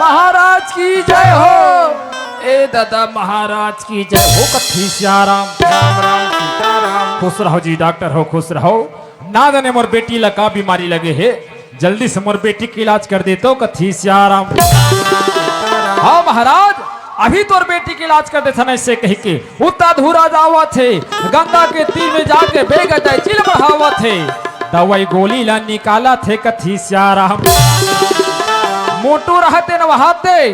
महाराज की जय हो। ए दादा महाराज की जय हो कथी सियाराम। राम राम सीताराम। खुश रहो जी डॉक्टर हो, खुश रहो। ना जाने मोर बेटी ला का बीमारी लगे हे, जल्दी से मोर बेटी के इलाज कर देतो कथी सियाराम। हाँ महाराज, अभी तोर बेटी के इलाज कर देथन, अइसे कहिके उत्ता धूरा जावत हे, गंगा के तीर में जाके बेग दइचिल बढ़ावत हे, दवाई गोली ला निकालत हे कथी सियाराम। मोटू रहते न वहाते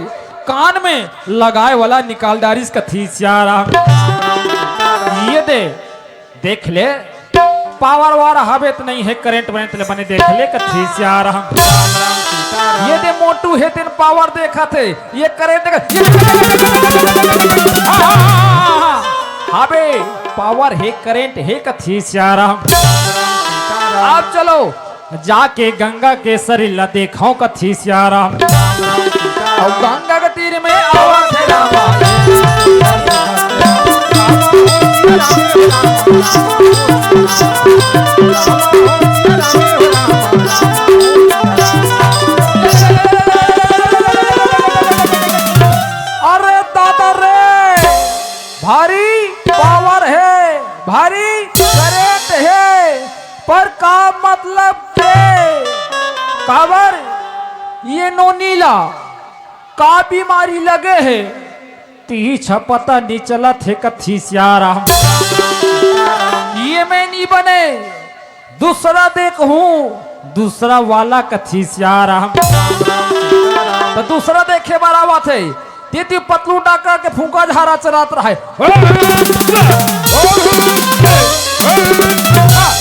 कान में लगाए वाला निकाल डारिस कथी सियाराम। ये दे देख ले, पावर वार हवे त नहीं हे, करंट वरेंट ले बने देख ले कथी सियाराम। ये दे मोटू हे तेन पावर देखत हे, ये करंट देख, ये हवे पावर हे, करंट हे कथी सियाराम। अब चलो जाके गंगा के सरीर ला देखव कथी सियाराम। अउ गंगा के तीर में आवत हे रामा। अरे दादा रे, भारी पावर हे, भारी करंट हे, पर का मतलब के? काबर ये नोनी ला का बीमारी लगे हे? तिही छ पता नी चलत हे कथी सियाराम। ये में नी बने, दूसरा देखहूँ, दूसरा वाला कथी सियाराम। त दूसरा देखे बर आवत हे, तेती पतलू डॉक्टर के फूंका झारा चलात रहय।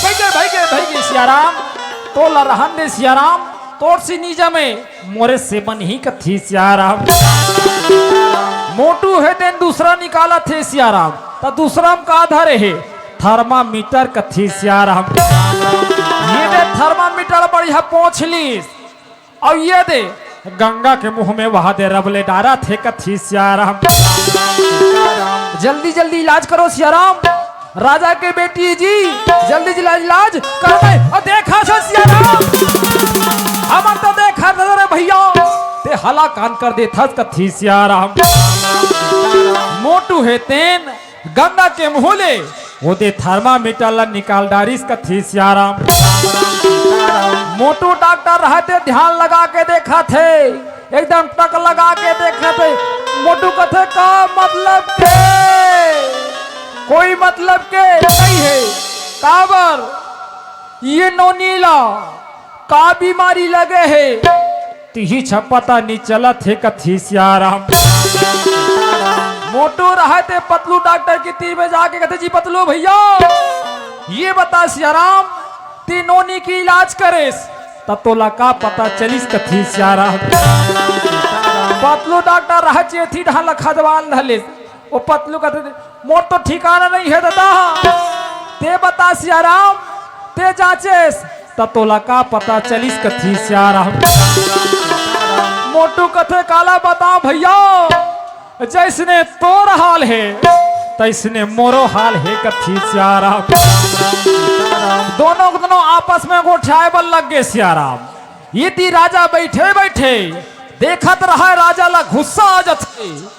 भइगे, भइगे, भइगे सियाराम, तोला रहन दे सियाराम, तोर से नी जमे, मोरे से बनही कथी सियाराम। मोटू हे तेन दूसरा निकालत हे सियाराम, त दूसरा म का धरे हे? थर्मामीटर कथी सियाराम। ये दे थर्मामीटर बढ़िया पोंछ लीस। अउ ये दे गंगा के मुंह में वहा दे रबले डारत हे कथी सियाराम। जल्दी जल्दी इलाज करो सियाराम। राजा के बेटी जी, जल्दी जल्दी इलाज करो। अउ देखा से सियाराम, हमन तो देखा था रे भइया, ते हला कान कर देथस कथी सियाराम। मोटू हे तेन गंगा के मुंह ले ओदे थर्मामीटर ला निकाल डारिस कथी सियाराम। मोटू डॉक्टर रहते ध्यान लगा के देखत हे, एकदम टक लगा के देखत हे। मोटू कथे, "का मतलब के? कोई मतलब के नहीं हे।" काबर? ये नोनी ला का बीमारी लगे हे? तिही छ पता नी चलत हे कथी सियाराम। मोटू रहे ते पतलू डॉक्टर के तीर में जाके कथे, "जी पतलू भैया, ये बता सियाराम, ते नोनी के इलाज करेस, त तोला का पता चलिस?" कथे सियाराम। पतलू डॉक्टर रहे चेथी ढाल खदवाल धलेस। वो पतलू कथे, "मोर तो ठिकाना नहीं है दादा, ते बता सियाराम, ते जांचेस, त तोला का पता चलिस?" कथे सियाराम। मोटू कथे, "काला बताओ भैया, जैसने तोर हाल हे, तैसने मोरो हाल हे," कथे सियाराम। दोनों के दोनों आपस में गोठियाए बर लग गे सियाराम। इती राजा बइठे बइठे देखत रहय, राजा ला गुस्सा आ जथे।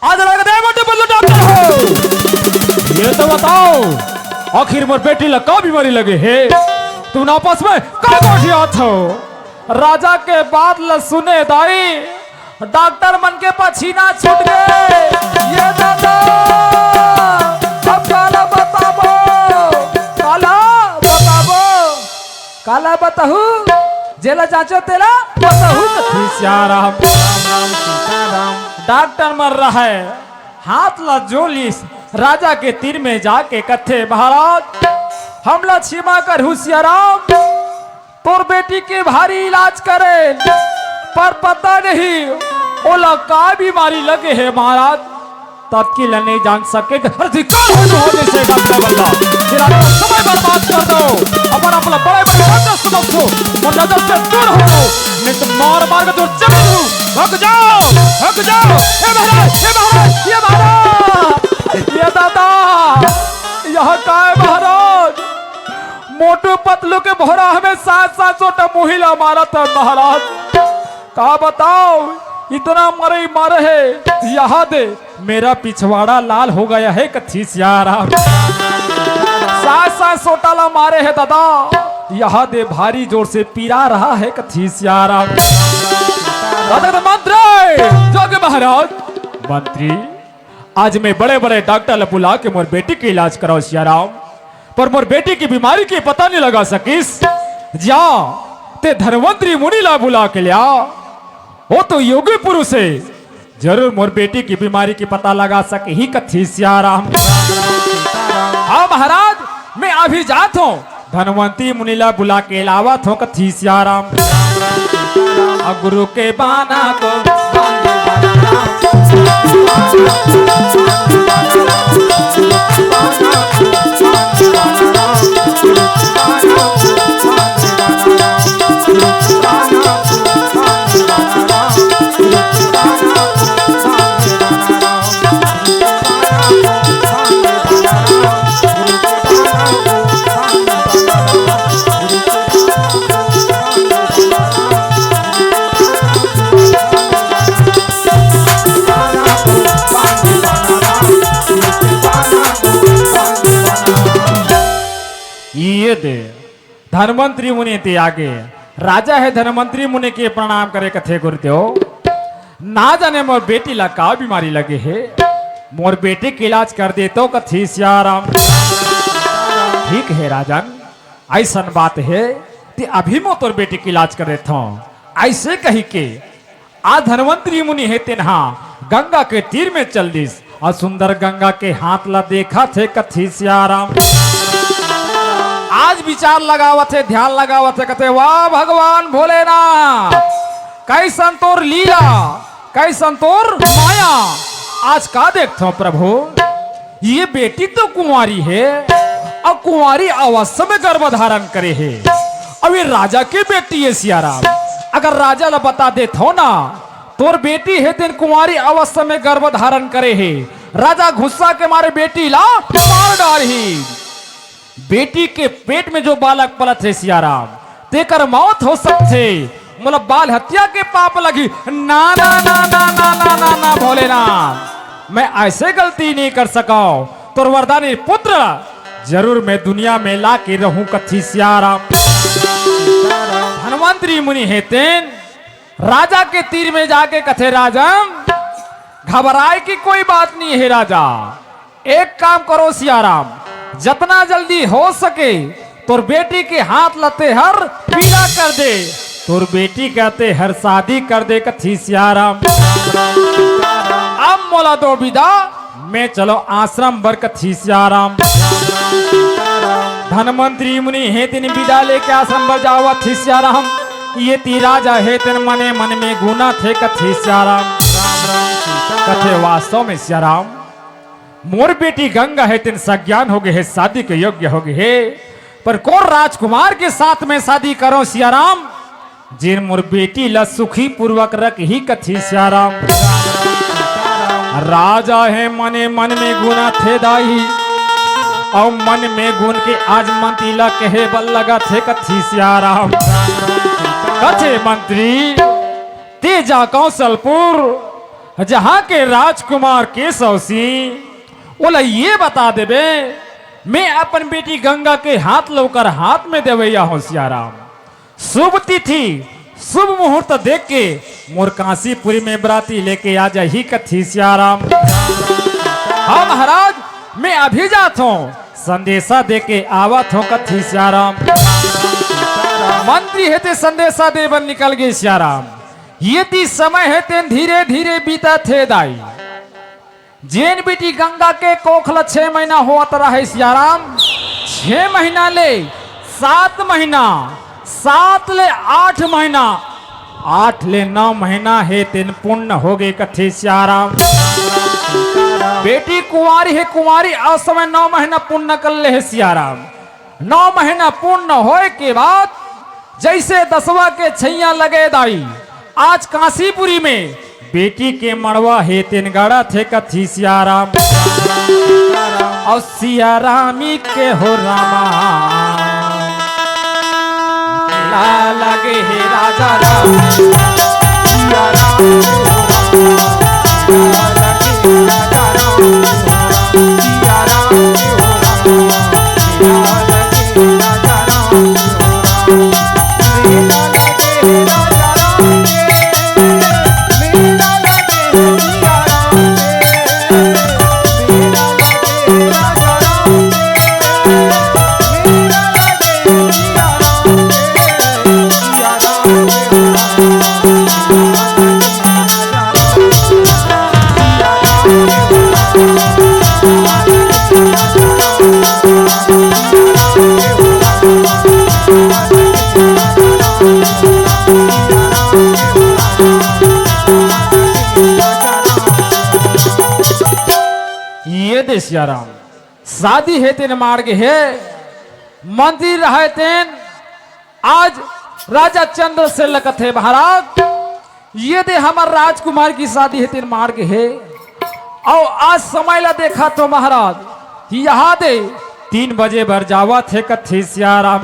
आज लग दे मोटू पतलू डॉक्टर हो, ये तो बताओ, आखिर मोर बेटी ला का बीमारी लगे हे? तुम आपस में का गोठियात हो? राजा के बात ला सुने दाई, डॉक्टर मन के पसीना छूट गे। ये दादा, अब काला बताबो, काला बताबो, काला बताहू, जेला जांचो तेला बताहू। कथे सियाराम। डॉक्टर मन रहे, हाथ ला जोड़िस, राजा के तीर में जाके कथे, "महाराज, हमला क्षमा करहू सियाराम, तोर बेटी के भारी इलाज करे, पर पता नहीं ओला का बीमारी लगे हे महाराज, तब कि ल नहीं जान सके।" अरे धिक्कार हो तो हो जैसे डॉक्टर बल्ला, तेरा तो समय बर्बाद कर दो, अपन अपना बड़े बड़े डॉक्टर समझो, और नजर से दूर हो, नहीं तो मार मार के तोर चमड़ दूं। हक जाओ, हक जाओ, हे महाराज, हे महाराज, ये महाराज, ये दादा, यह का है महाराज? मोटू पतलू के भोरा हमें सात सात सौ टा मुहिला मारा था महाराज। का बताओ, इतना मरई मारे हे, यहा दे मेरा पिछवाड़ा लाल हो गया है, कथे सियाराम। सास सास सोटा ला मारे हे दादा, यहा दे भारी जोर से पिरा रहा है, कथे सियाराम। दादा के मंत्री, जोगी महाराज, मंत्री, आज मैं बड़े बड़े डॉक्टर ला बुला के मोर बेटी के इलाज कराओ सियाराम, पर मोर बेटी की बीमारी के पता नहीं लगा सकिस। जा, ते धनवंतरी मुनि ला बुला के ल्या, वो तो योगी पुरुष है, जरूर मोर बेटी की बीमारी के पता लगा सकही, कथे सियाराम। हाँ महाराज, मैं अभी जात हूँ, धनवंतरी मुनि ला बुला के लावत हूँ, कथे सियाराम। अगुरु के बाना को ये दे, धनवंतरी मुनि ते आगे। राजा हे धनवंतरी मुनि के प्रणाम करे, कथे, "गुरुदेव, ना जाने मोर बेटी ला का बीमारी लगे हे, मोर बेटी के इलाज कर दे तो," कथे सियाराम। "ठीक हे राजन, अइसन बात हे, ते अभी मैं तोर बेटी के इलाज कर देथों।" अइसे कहिके आज धनवंतरी मुनि हे तेन हा गंगा के तीर में चल दिस, अउ सुंदर गंगा के हाथ ला देखथे, कथे सियाराम। आज विचार लगावथे, ध्यान लगावथे, कथे, "वाह भगवान भोलेनाथ, कइसन तोर लीला, कइसन तोर माया, आज का देखथों प्रभु।" ये बेटी तो कुंवारी हे, अउ कुंवारी अवस्था में गर्भ धारण करे हे, अउ ये राजा के बेटी हे सियाराम। अगर राजा ला बता देथों ना, तोर बेटी हे तेन कुंवारी अवस्था में गर्भ धारण करे हे, राजा गुस्सा के मारे बेटी ला मार डारही। बेटी के पेट में जो बालक पलत हे सियाराम, तेकर मौत हो सकथे, मोला बाल हत्या के पाप लगही। ना, ना, ना, ना, भोलेनाथ, मैं अइसे गलती नहीं कर सकव। तोर वरदानी पुत्र जरूर मैं दुनिया में ला के रहूं, कथे सियाराम। धनवंतरी मुनि हे तेन राजा के तीर में जाके कथे, "राजन, घबराए की कोई बात नहीं हे राजा, एक काम करो सियाराम, जतना जल्दी हो सके तोर बेटी के हाथ ला तेहर पीला कर दे, तोर बेटी का तेहर शादी कर दे," कथे सियाराम। अब मोला दो बिदा, मैं चलो आश्रम बर कथे सियाराम। धनवंतरी मुनि हे तेन बिदा लेके आश्रम बर जावत हे सियाराम। ये ती राजा हे तेन मने मन में गुनथे कथे सियाराम। कथे वास्तव में सियाराम, मोर बेटी गंगा हे तेन सज्ञान हो गे हे, शादी के योग्य हो गे हे, पर कोन राजकुमार के साथ में शादी करो सियाराम, जेन मोर बेटी ला सुखी पूर्वक रखही कथे सियाराम। राजा हे मने मन में गुनथे दाई, अउ मन में गुन के आज मंत्री ला कहे बर लगथे कथे सियाराम। कथे मंत्री, ते जा कौशलपुर, जहाँ के राजकुमार केशव सिंह, ओला ये बता देबे, मैं अपन बेटी गंगा के हाथ ल ओकर हाथ में देवइया हों सियाराम। शुभ तिथि, शुभ मुहूर्त देख के मोर कांसीपुरी में बराती लेके आ जाही कथे सियाराम। हाँ महाराज, मैं अभी जात हों, संदेशा दे के आवत हों कथे सियाराम। मंत्री हे ते संदेशा दे बर निकल गे सियाराम। ये ती समय हे तेन धीरे धीरे बीतथे दाई। जेन बेटी गंगा के कोख ल छह महीना होवत रहे सियाराम, छह महीना ले सात महीना, सात ले आठ महीना, आठ ले नौ महीना हे तेन पूर्ण हो गे कथे सियाराम। बेटी कुंवारी हे, कुंवारी अस समय नौ महीना पूर्ण कर ले हे सियाराम। नौ महीना पूर्ण होए के बाद जैसे दसवाँ के छैया लगे दाई, आज कांसीपुरी में बेटी के मड़वा हे तेन गड़थे कथे सियाराम। अउ सियारामी के हो रामा, ला लगे हे राजा राम। ये दे सियाराम, शादी हे तेन मार्ग हे, मंत्री रहे तेन आज राजा चंद्रसेन ल कथे महाराज, ये दे हमर राजकुमार की शादी हे तेन मार्ग हे। अउ आज समय ला देखा तो महाराज, यहाँ दे तीन बजे बर जावत हे कथे सियाराम।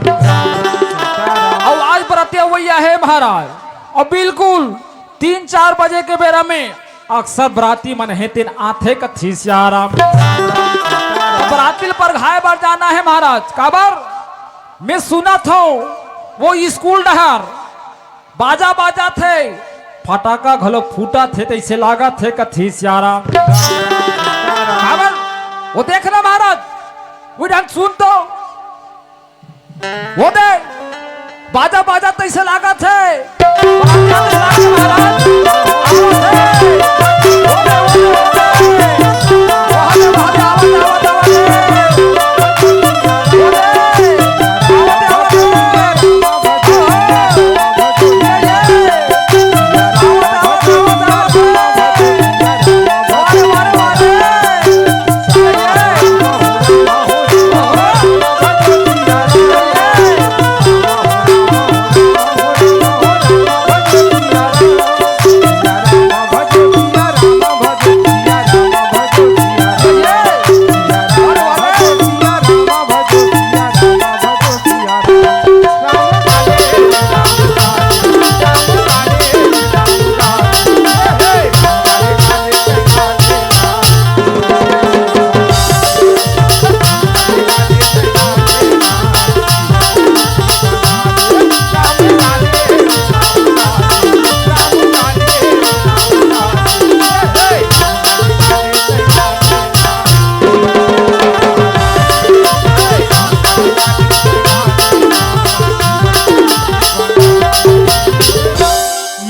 अउ आज बरतिया वैया हे महाराज, अउ बिल्कुल तीन चार बजे के बेरा में अक्सर बराती मन हे तेन आथे कथे सियाराम। बराती ल परघाए बर जाना हे महाराज, काबर मैं सुनत हों वो स्कूल डहर बाजा बाजाथे, फटाका घलो फूटथे, तइसे लागथे कथे सियाराम। काबर वो देख ना महाराज, वो ढंग सुन तो, वो दे बाजा बाजा तइसे लागथे।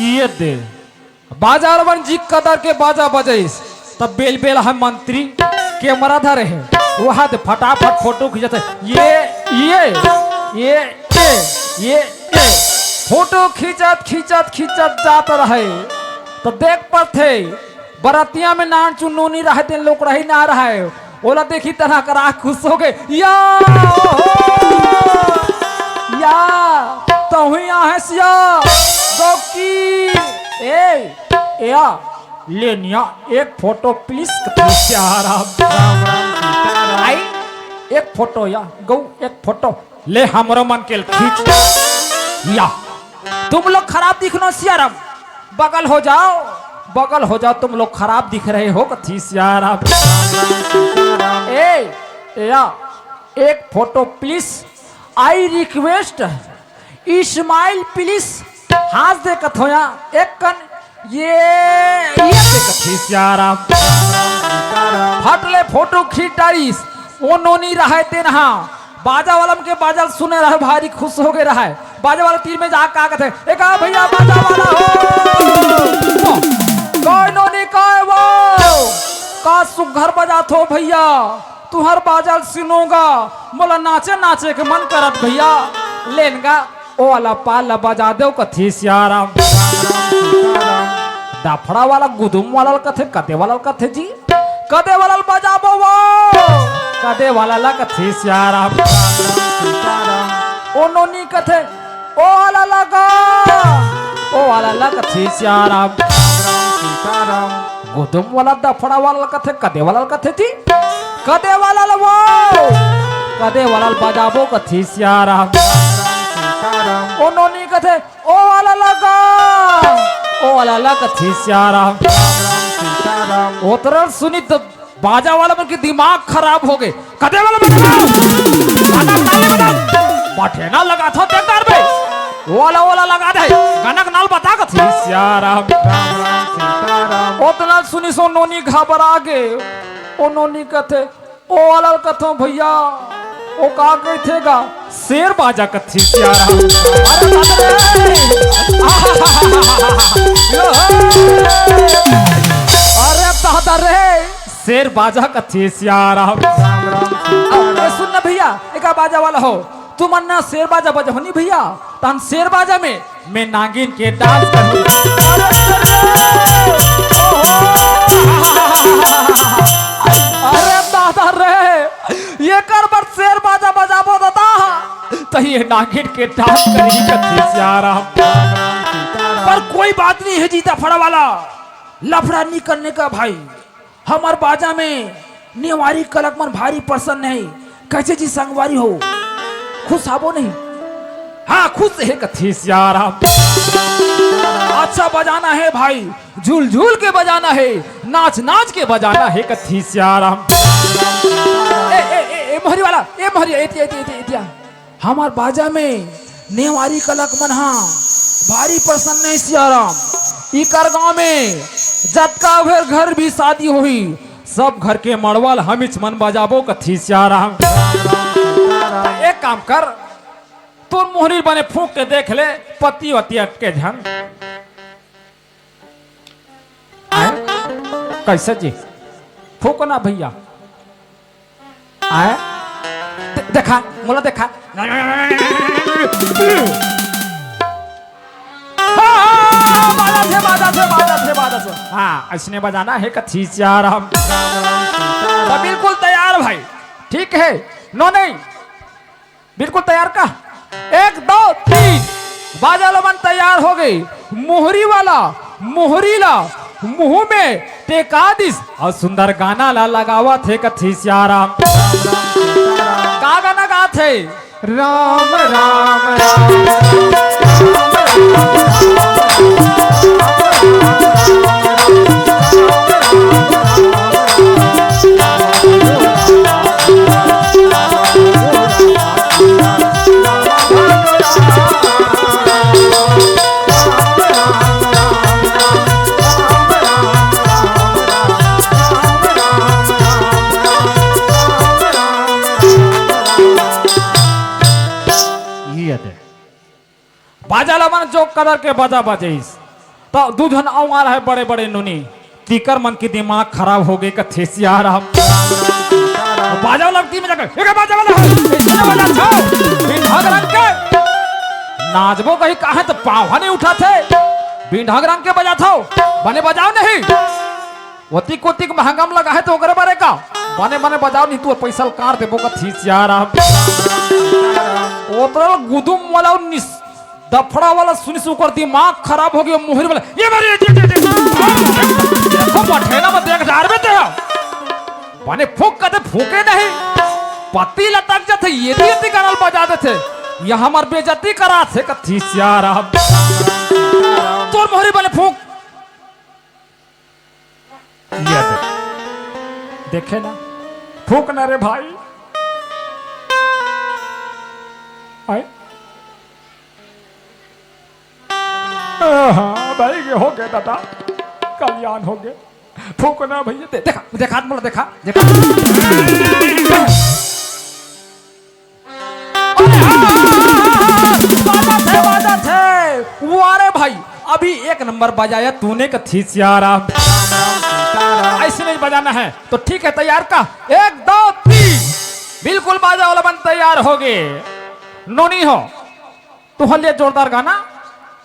ये दे। बाजार वन जी कदर के बाजा बजाइस। अब बेल बेल है मंत्री, कैमरा धरे है, वहां दे फटाफट फोटो खींचत है। ये ये ये ये ये ये फोटो खींचत खींचत खींचत जात रहे, तो देख परथे बरतिया में नान चुन नोनी रहे, तेन लोग रही ना रहे। ओला देखी तना करा खुश हो गए। या, ओहो, या, तहुई आहे सिया, गौकी, ए, या, लेनिया, एक फोटो प्लीज। सीताराम। आई, एक फोटो या, गौ, एक फोटो। ले हमरो मन के खींच। या, तुम लोग खराब दिखनो सियाराम, बगल हो जाओ, बगल हो जाओ, तुम लोग खराब दिख रहे हो कथी सियाराम। ए, या, एक photo please, I request, smile please, हाथ दे कथोया, एक कन ये, ये दे कथी सियाराम। फट ले फोटो खींच डारिस, ओ नोनी रहे तेन हा, बाजा वाला के बाजा सुने रहे, भारी खुश हो गए रहे। बाजा वाला तीर में जा का कथे, "ए का भैया बाजा वाला हो, काय नोनी काय वो, का सुघर बजाथो भैया, तुहर बाजा सुनोगा, मोला नाचे नाचे के मन करत भैया, लेनगा ओ वाला पाल ला बजा देव कथी सियाराम।" डफड़ा वाला गुदुम वाला ल कथे, कदे वाला ल कथे जी? कदे वाला ल बजाबो वो? कदे वाला ल कथे सियाराम। ओ नोनी कथे, ओ वाला लगा, ओ वाला ल कथे सियाराम। गुदुम वाला डफड़ा वाला ल कथे, कदे वाला ल कथे जी? कदे वाला ल वो? कदे वाला ल बजाबो कथे सियाराम। ओ नोनी कथे, ओ वाला लगा, ओ वाला लगा, कथे सियाराम। ओतरल सुनी त बाजा वाला मन के दिमाग खराब हो गए। कदे वाला बजा, गाना बना ले बजा। बठेना लगा थो देखदार बे। ओला ओला लगा दे। गाना के नाल बता कथे सियाराम। ओतना सुनी सो नोनी घबरा गे। ओ नोनी कथे, ओ वाला ल कथों भैया, ओ का कहिथे गा? शेर बाजा कथे सियाराम। अरे दादा रे! अरे दादा रे! शेर बाजा कथे सियाराम। अब ए सुन ना भैया, एका बाजा वाला हो, तुमन ना शेर बाजा बजहो नी भैया, तहन शेर बाजा में मैं नागिन के डांस करूं। अरे, अरे, ओहो। अरे दादा रे, एकर बर शेर बाजा बजाबो दादा, त ये नागिन के डांस करी कथे सियाराम। पर कोई बात नहीं है जीता फड़ा वाला, लफड़ा नहीं करने का भाई। हमर बाजा में नेवारी कलक मन भारी प्रसन्न हे। कैसे जी संगवारी हो, खुश आबो नहीं? हाँ, खुश हे कथे सियाराम। अच्छा बजाना हे भाई, झूल झूल के बजाना हे, नाच नाच के बजाना हे कथे सियाराम। ए, ए, ए, ए, मोहरी वाला, ए, मोहरी, एतिया, एतिया, एतिया, एतिया। हमर बाजा में नेवारी कलक मन हा भारी प्रसन्न हे सियाराम। इकर गांव में जतका भेर घर भी शादी होही, सब घर के मड़वा ल हमीच मन बजाबो कथे सियाराम। एक काम कर, तोर मोहरी बने फूंक के देख ले, पत्ती वत्ती अटके झन। आय? कैसे जी? फूंको ना भैया। आय? दे-, देखा, मोला देखा। हाँ, बाजा थे, बाजा थे, बाजा थे, बाजा थे। हाँ, अइसने बजाना हे कथे सियाराम। तो बिल्कुल तैयार भाई। ठीक हे, नो नहीं। बिल्कुल तैयार का? एक, दो, तीन। बाजा वाला मन तैयार हो गे। मोहरी वाला मोहरी ला मुंह में टेका दिस अउ सुंदर गाना ला लगावत हे कथे सियाराम। का गाना गात हे? राम राम राम। ये दे। बाजा ला मन जोक कदर के बाजा बजाइस। त दू झन अउ आ रहे बड़े-बड़े नोनी। तीकर मन के दिमाग खराब हो गे कथे सियाराम। बाजा वाला टीम जाकर, "एकर बाजा वाला है, इसको ना बजा, छाओ।" बिंढग रंग के नाचबो कही काहे त पाँव ह नहीं उठाथे। बिंढग रंग के बजाथव, बने बजाव नहीं। ओतिक ओतिक महंगा म लगा है त ओकरे बरे का? बने बने बजाव नहीं त पैसा ल काट देबो कथे सियाराम। ओतरा गुदुम वाला निस दफड़ा वाला सुनिस ओकर दिमाग खराब हो गे, मोहरी वाला, "ये मारे, ये, ये, ये, ये, देखो, पठेला में देख डारबे ते ह।" बने फूंक कथे, फूंके नहीं, पत्ती लटक जाथे, ये दी, ये दी गाना बजा देथे, "ये हमर बेइज्जती कराथे कथे सियाराम।" तोर मोहरी बने फूंक। ये दे। देखे ना? फूंक ना रे भाई। आए? हाँ, भाई, ये हो गए दादा। कल्याण हो गए। फूंक ना भैया, दे, देखा, देखा, बोला, देखा, देखा। अरे हाँ, हाँ, हाँ, हाँ, हाँ, बाजा थे, बाजा थे। वाह रे भाई, अभी एक नंबर बजाया तूने कथे सियाराम। ऐसे नहीं बजाना है तो ठीक है, तैयार का? एक, दो, तीन। बिल्कुल बाजा वाला मन तैयार हो गए। नोनी हो, तुहर लिए जोरदार गाना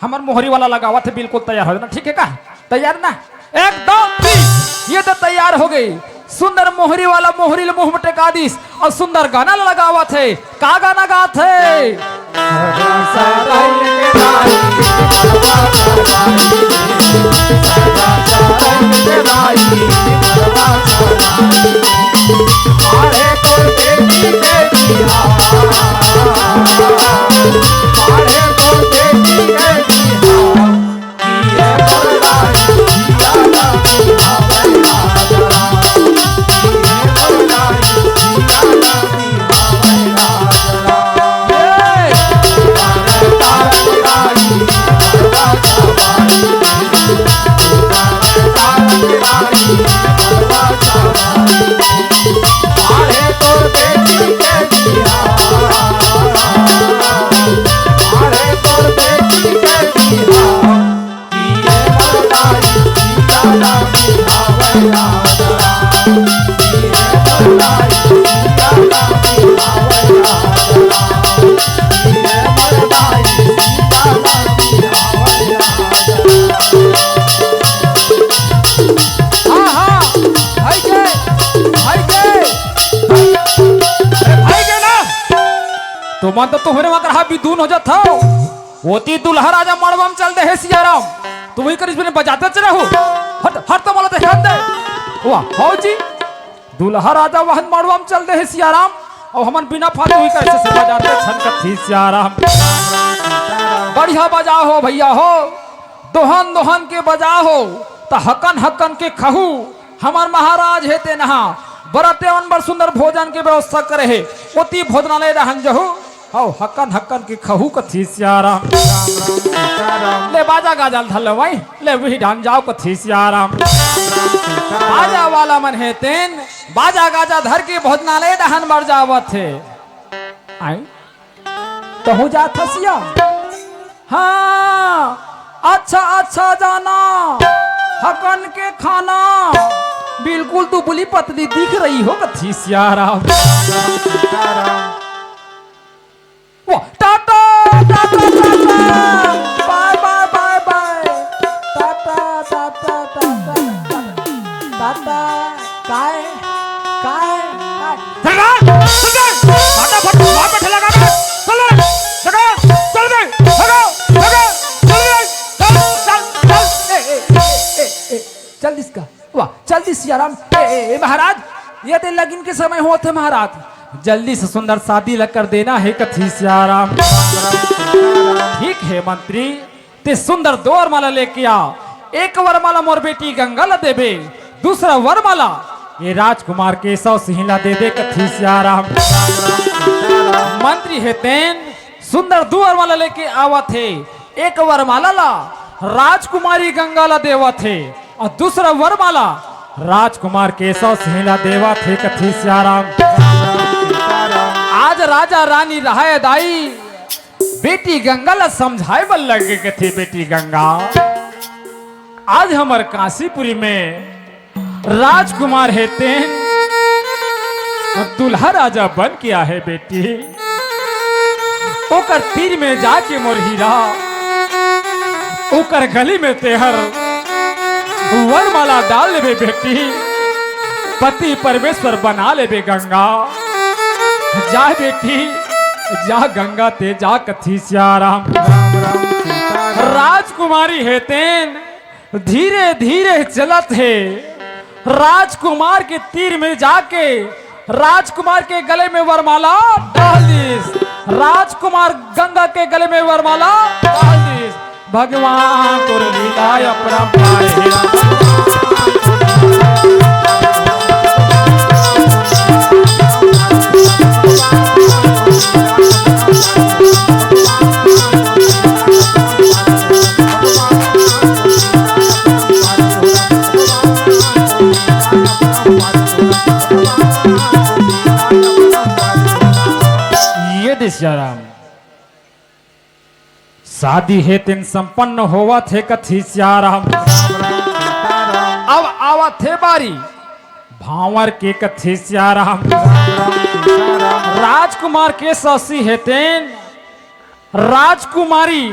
हमर मोहरी वाला लगावत हे, बिल्कुल तैयार हो जाना, ठीक है का? तैयार ना? एक, दो, तीन, ये तो तैयार हो गई। सुंदर मोहरी वाला मोहरी ल मुंह में टेका दिस अउ सुंदर गाना ल लगावत हे। का गाना गात हे? हाँ, हाँ, भाई के, भाई के, अरे भाई के ना, तुमन तो तुम्हरे वहाँ कर हावी दून हो जात हो। ओती दुल्हा राजा मड़वा म चल दे हे सियाराम, तुम ही करिस बिना बजाते च रहू। हट, हट तो मोला देखा दे। वाह, हो जी। दुल्हा राजा वहन मड़वा म चल दे हे सियाराम, अउ हमन बिना फालतू ही कैसे से बजाते छन कथी सियाराम। बढ़िया बजा हो भैया हो, दोहन दोहन के बजा हो, त हकन हकन के खहू, हमर महाराज हे तेनहा, बरते मन बर सुंदर भोजन के व्यवस्था करे हे, ओती भोजनालय रहन जहू। हव, हकन हकन के खहू कथी सियाराम। ले बाजा गाजा ल धर ले भाई, ले वही डान जाओ कथी सियाराम। बाजा वाला मन हे तेन, बाजा गाजा धर के भोजनालय डहन बर जावत हे। आई, तहू जात हसिया? हाँ, अच्छा, अच्छा जाना, हकन के खाना, बिल्कुल दुबली पतली दिख रही हो कथी सियाराम। वाह, टाटा, टाटा, टाटा, बाय, बाय, बाय, बाय, टाटा, टाटा, टाटा, टाटा, काय, काय, काय? सरदार, सरदार, फटाफट वहाँ पे ठेला लगा दे। चल रे, लगा, चल रे, लगा, लगा, चल रे, चल, चल, चल, ए, ए, ए, ए, ए, ए, चल इसका। वाह, जल्दी सियाराम। ए, ए, ए, महाराज, ये दे लगिन के समय होत हे महाराज, जल्दी से सुंदर शादी ल कर देना हे कथी सियाराम। ठीक हे मंत्री, ते सुंदर दो वरमाला लेके आ, एक वरमाला मोर बेटी गंगा ल देबे, दूसरा वरमाला ये राजकुमार केशव सिंह ल दे दे कथी सियाराम। मंत्री हे तेन सुंदर दू वरमाला लेके आवत हे, एक वरमाला ला राजकुमारी गंगा ला देवत हे अउ दूसरा वरमाला राजकुमार केशव सिंह ला देवत हे कथी सियाराम। आज राजा रानी रहय दाई, बेटी गंगा ला समझाय बर लगे कथे, बेटी गंगा आज हमर कांसीपुरी में राजकुमार हे तेन दूल्हा राजा बन के आहे बेटी। ओकर तीर में जाके मोर हीरा, ओकर गली में तेहर वरमाला डाल लेबे बेटी। पति परमेश्वर बना लेबे गंगा। जा बेटी, जा गंगा ते जा कथी सियाराम। राम राम सीताराम। राजकुमारी हे तेन धीरे धीरे चलत हे। राजकुमार के तीर में जाके राजकुमार के गले में वरमाला डाल दिस। राजकुमार गंगा के गले में वरमाला डाल दिस। भगवान तोर लीला अपरंपार हे। ये दे सियाराम। शादी हे तेन संपन्न होवत हे कथी सियाराम। अब आवत हे बारी भांवर के कथी सियाराम। राजकुमार के सौसी हे तेन राजकुमारी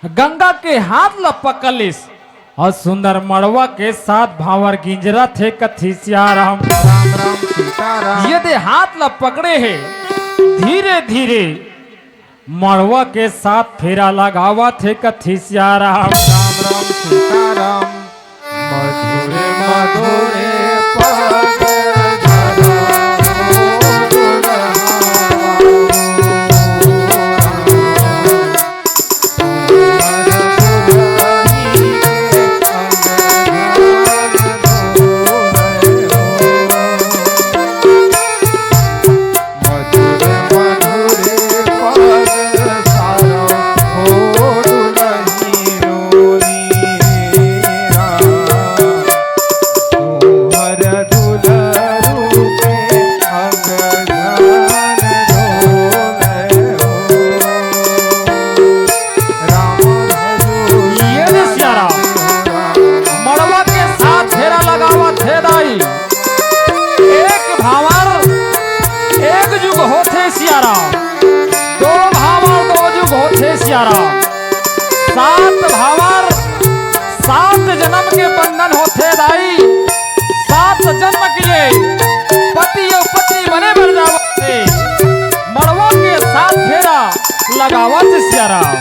गंगा के हाथ ल पकड़ लिस अउ सुंदर मड़वा के साथ भांवर गिंजरत हे कथी सियाराम। राम राम सीताराम। ये दे हाथ ल पकड़े हे, धीरे धीरे मड़वा के साथ फेरा लगावत हे कथी सियाराम। राम राम सीताराम। मधुर मधुर पग धरो दुल्हा। ये रे सियाराम, मड़वा के साथ फेरा लगावत हे दाई। एक भांवर एक जुग होथे सियाराम, दो भांवर दो जुग होथे सियाराम, सात भांवर सात जनम के बंधन होथे दाई। सात जनम के लिए पति अउ पत्नी बने बर जावत हे, मड़वा के साथ फेरा लगावत सियाराम।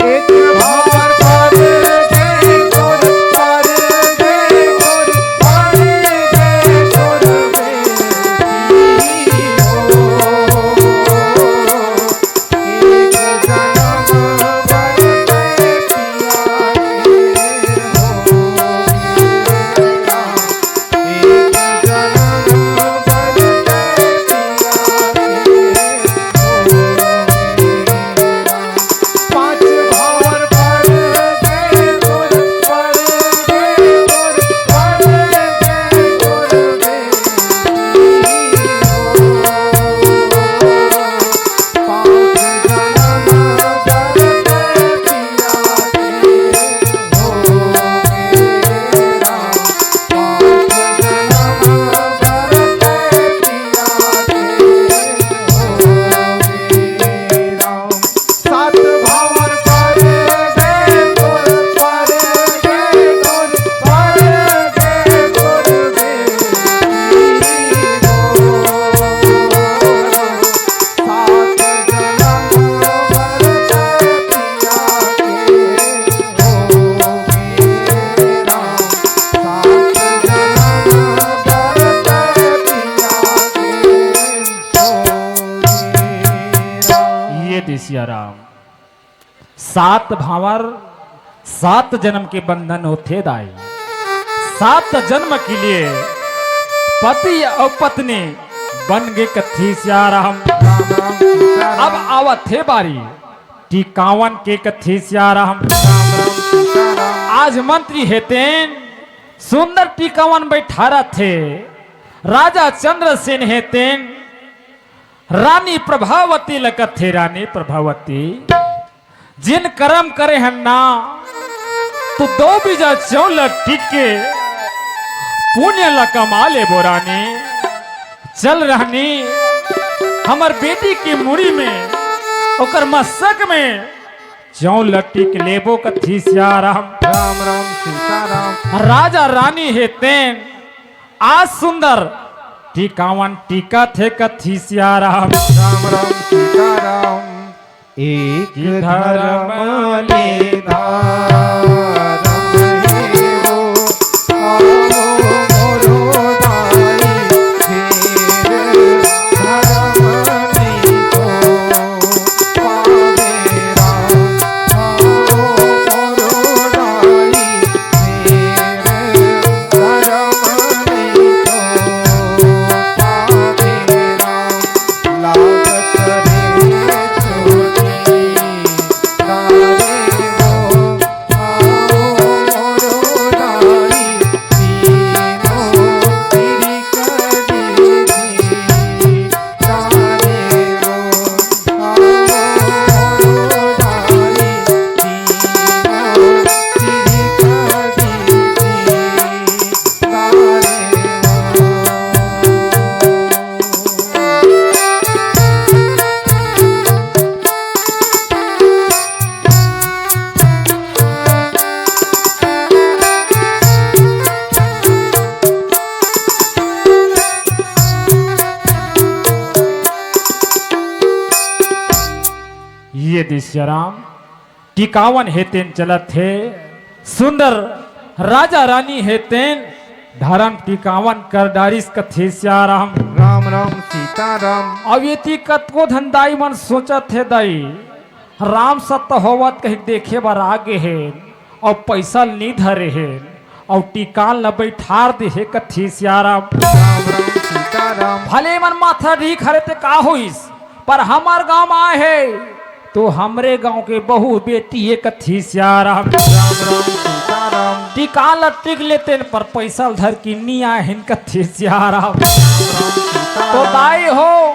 एक भांवर पर जय गुर, पर जय गुर, पर जय गुर बेटी हो। एक जनम बर मैं पिया के हो। ये दे सियाराम। सात भांवर, सात जनम के बंधन होथे दाई। सात जनम के लिए पति अउ पत्नी बन गे कथी सियाराम। अब आवत हे बारी टिकावन के कथी सियाराम। आज मंत्री हे तेन सुंदर टिकावन बैठारत हे। राजा चंद्रसेन हे तेन रानी प्रभावती ल कथे, रानी प्रभावती, जेन करम करे हन ना, तो दो बीजा चौं ल टिक के पुण्य ल कमा लेबो रानी। चल रहनी, हमर बेटी के मुड़ी में, ओकर मस्तक में चौं ल टिक लेबो कथी सियाराम। राम राम सीताराम। राजा रानी हे तेन आज सुंदर टिकावन टिकत हे कथी सियाराम। राम राम सीताराम। एक धर्म निधारम हे वो, आवो मोरो दाई, फिर धर्म नी तो पावे राम। आवो मोरो दाई, फिर धर्म नी तो पावे राम। लागत रे चोटी तारे वो, आओ मोरो दाई, तीनों तिरिक दीदी तारे वो, आओ मोरो दाई, तीनों तिरिक दीदी तारे वो। ये दे सियाराम, टिकावन हे तेन चलत हे, सुंदर राजा रानी हे तेन धरम टिकावन कर डारिस कथे सियाराम। राम राम सीताराम। अब एती कतको धन दाई मन सोचत हे दाई, राम सत्य होवत कहिके देखे बर आगे हे, अउ पैसा ल नी धरे हे, अउ टिकान ल बैठार दे हे कथे सियाराम। राम राम सीताराम। भले मन माथा ढीक हरे ते का होइस, पर हमर गांव म आए हे, तो हमरे गांव के बहू बेटी हे कथे सियाराम। राम राम सीताराम। टिकान ल टिक लेतेन, पर पैसा ल धर के नी आए हेन कथे सियाराम। राम राम सीताराम। तो दाई हो,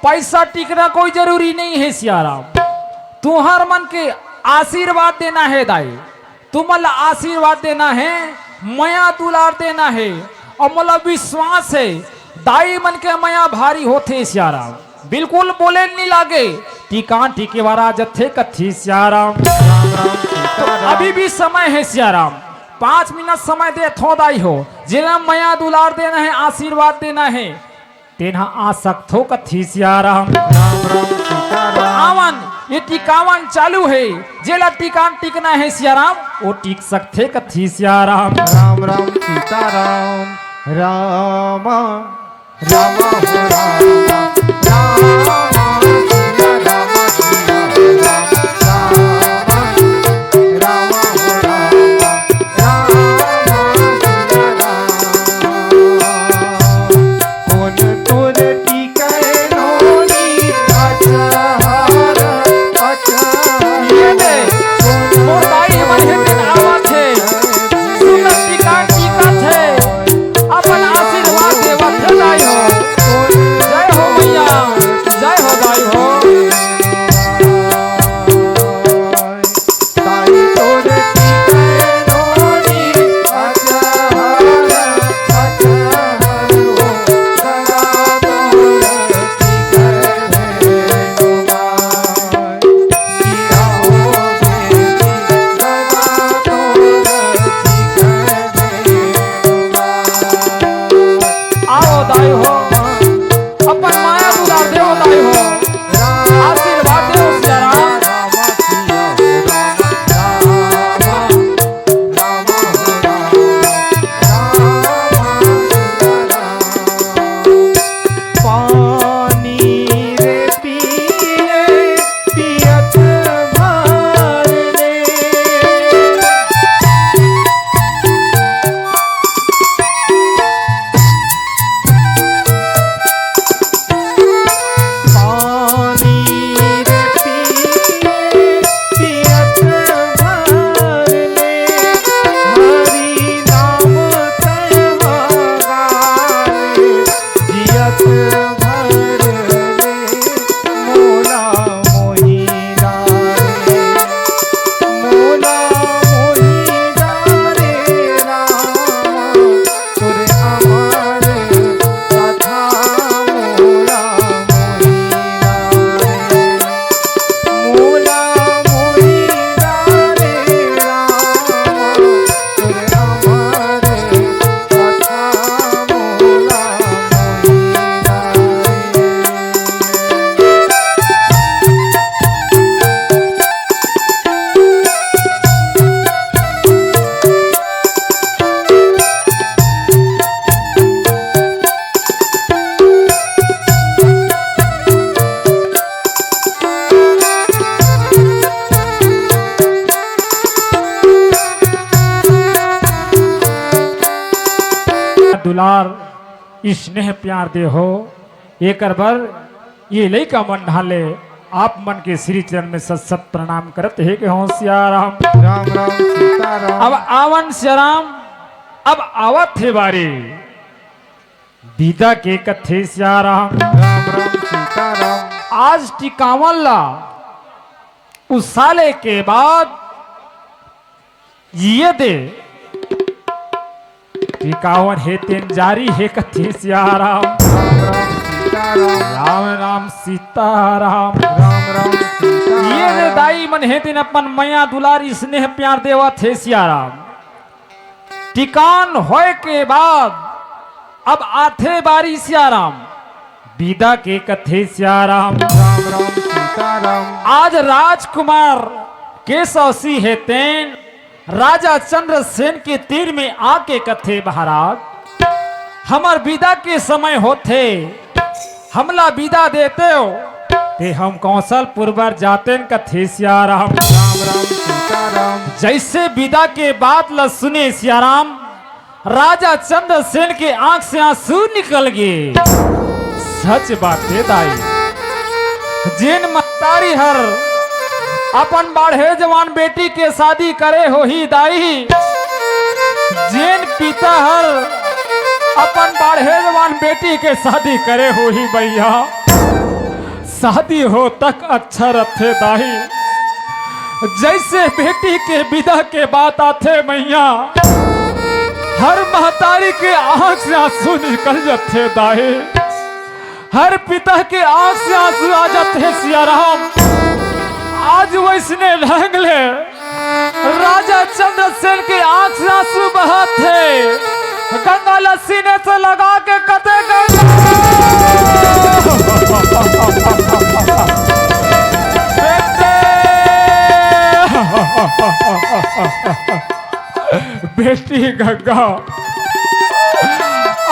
पैसा टिकना कोई जरूरी नहीं हे सियाराम। तुंहर मन के आशीर्वाद देना हे दाई, तुमन ला आशीर्वाद देना हे, मया दुलार देना हे, अउ मोला विश्वास हे, दाई मन के मया भारी होथे सियाराम। बिल्कुल बोले ल नी लागे, टिकान टिके बर आ जथे कथे सियाराम। राम राम सीताराम। अभी भी समय हे सियाराम, पाँच मिनट समय देथों दाई हो, जेला मया दुलार देना हे, आशीर्वाद देना हे, तेन ह आ सकथो कथे सियाराम। राम राम सीताराम। आवन, ये टिकावन चालू हे, जेला टिकान टिकना हे सियाराम, वो टिक सकथे कथे सियाराम। राम राम सीताराम। राम राम हो राम, राम राम सिया राम, सिया राम, राम राम हो राम। ये दे, मोर दाई मन हे तेन आवत हे, सुंदर टिकान टिकत हे, अपन आशीर्वाद देवत हे दाई हो। जय हो मैया, जय हो दाई हो। आओ दाई हो, अपन माया दुलार देवो दाई हो, आशीर्वाद देवो सियाराम। पानी रे पिए पियत भार ले। और स्नेह प्यार दे हो। एकर बर ये लइका मन ढाले आप मन के श्री चरण में सत सत प्रणाम करत हे के हो सियाराम। राम राम सीताराम। अब आवन सियाराम, अब आवत हे बारी बिदा के कथे सियाराम। राम राम सीताराम। आज टिकावन ला उसाले के बाद ये दे टिकावन हे तेन जारी हे कथे सियाराम। राम राम सीताराम। राम राम सीताराम। राम राम सीताराम। ये दे दाई मन हे तेन अपन मया दुलार स्नेह प्यार देवत हे सियाराम। टिकान होय के बाद अब आथे बारी सियाराम, बिदा के कथे सियाराम। राम राम सीताराम। आज राजकुमार केसव सिंह हे तेन राजा चंद्रसेन के तीर में आके कथे महाराज, हमर बिदा के समय होथे, हमला बिदा देते हो ते हम कौशलपुर बर जातेन कथे सियाराम। राम राम सीताराम। जैसे बिदा के बात ल सुने सियाराम, राजा चंद्रसेन के आंख से आंसू निकल गे। सच बात हे दाई, जेन महतारी हर अपन बाढ़े जवान बेटी के शादी करे होही दाई, जेन पिता हर अपन बाढ़े जवान बेटी के शादी करे होही भैया, शादी हो तक अच्छा रथे दाई। जैसे बेटी के बिदा के बात आथे मैया, हर महतारी के आंख से आंसू निकल जथे दाई, हर पिता के आंख से आंसू आ जथे सियाराम। आज वैसने ढंग ले राजा चंद्रसेन के आंख से आंसू बहत हे। गंगा ल सीने से लगा के कथे गंगा। बेटे। बेटी गंगा,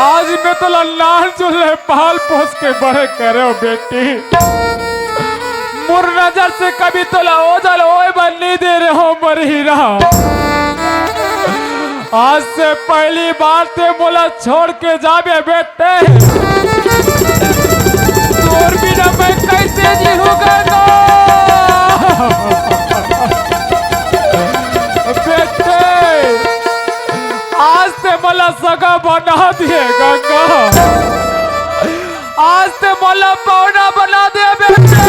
आज मैं तोला नान चुल्हे पाल पोस के बड़े करे हो बेटी। मोर नजर से कभी तोला ओझल होय बर नहीं दे रहे हो मोर हीरा। आज से पहली बार ते मोला छोड़ के जाबे बेटे। तोर बिना मैं कैसे जीहूँ गंगा? बेटे, आज ते मोला सगा बना दिए गंगा। आज ते मोला पौना बना दे बेटे।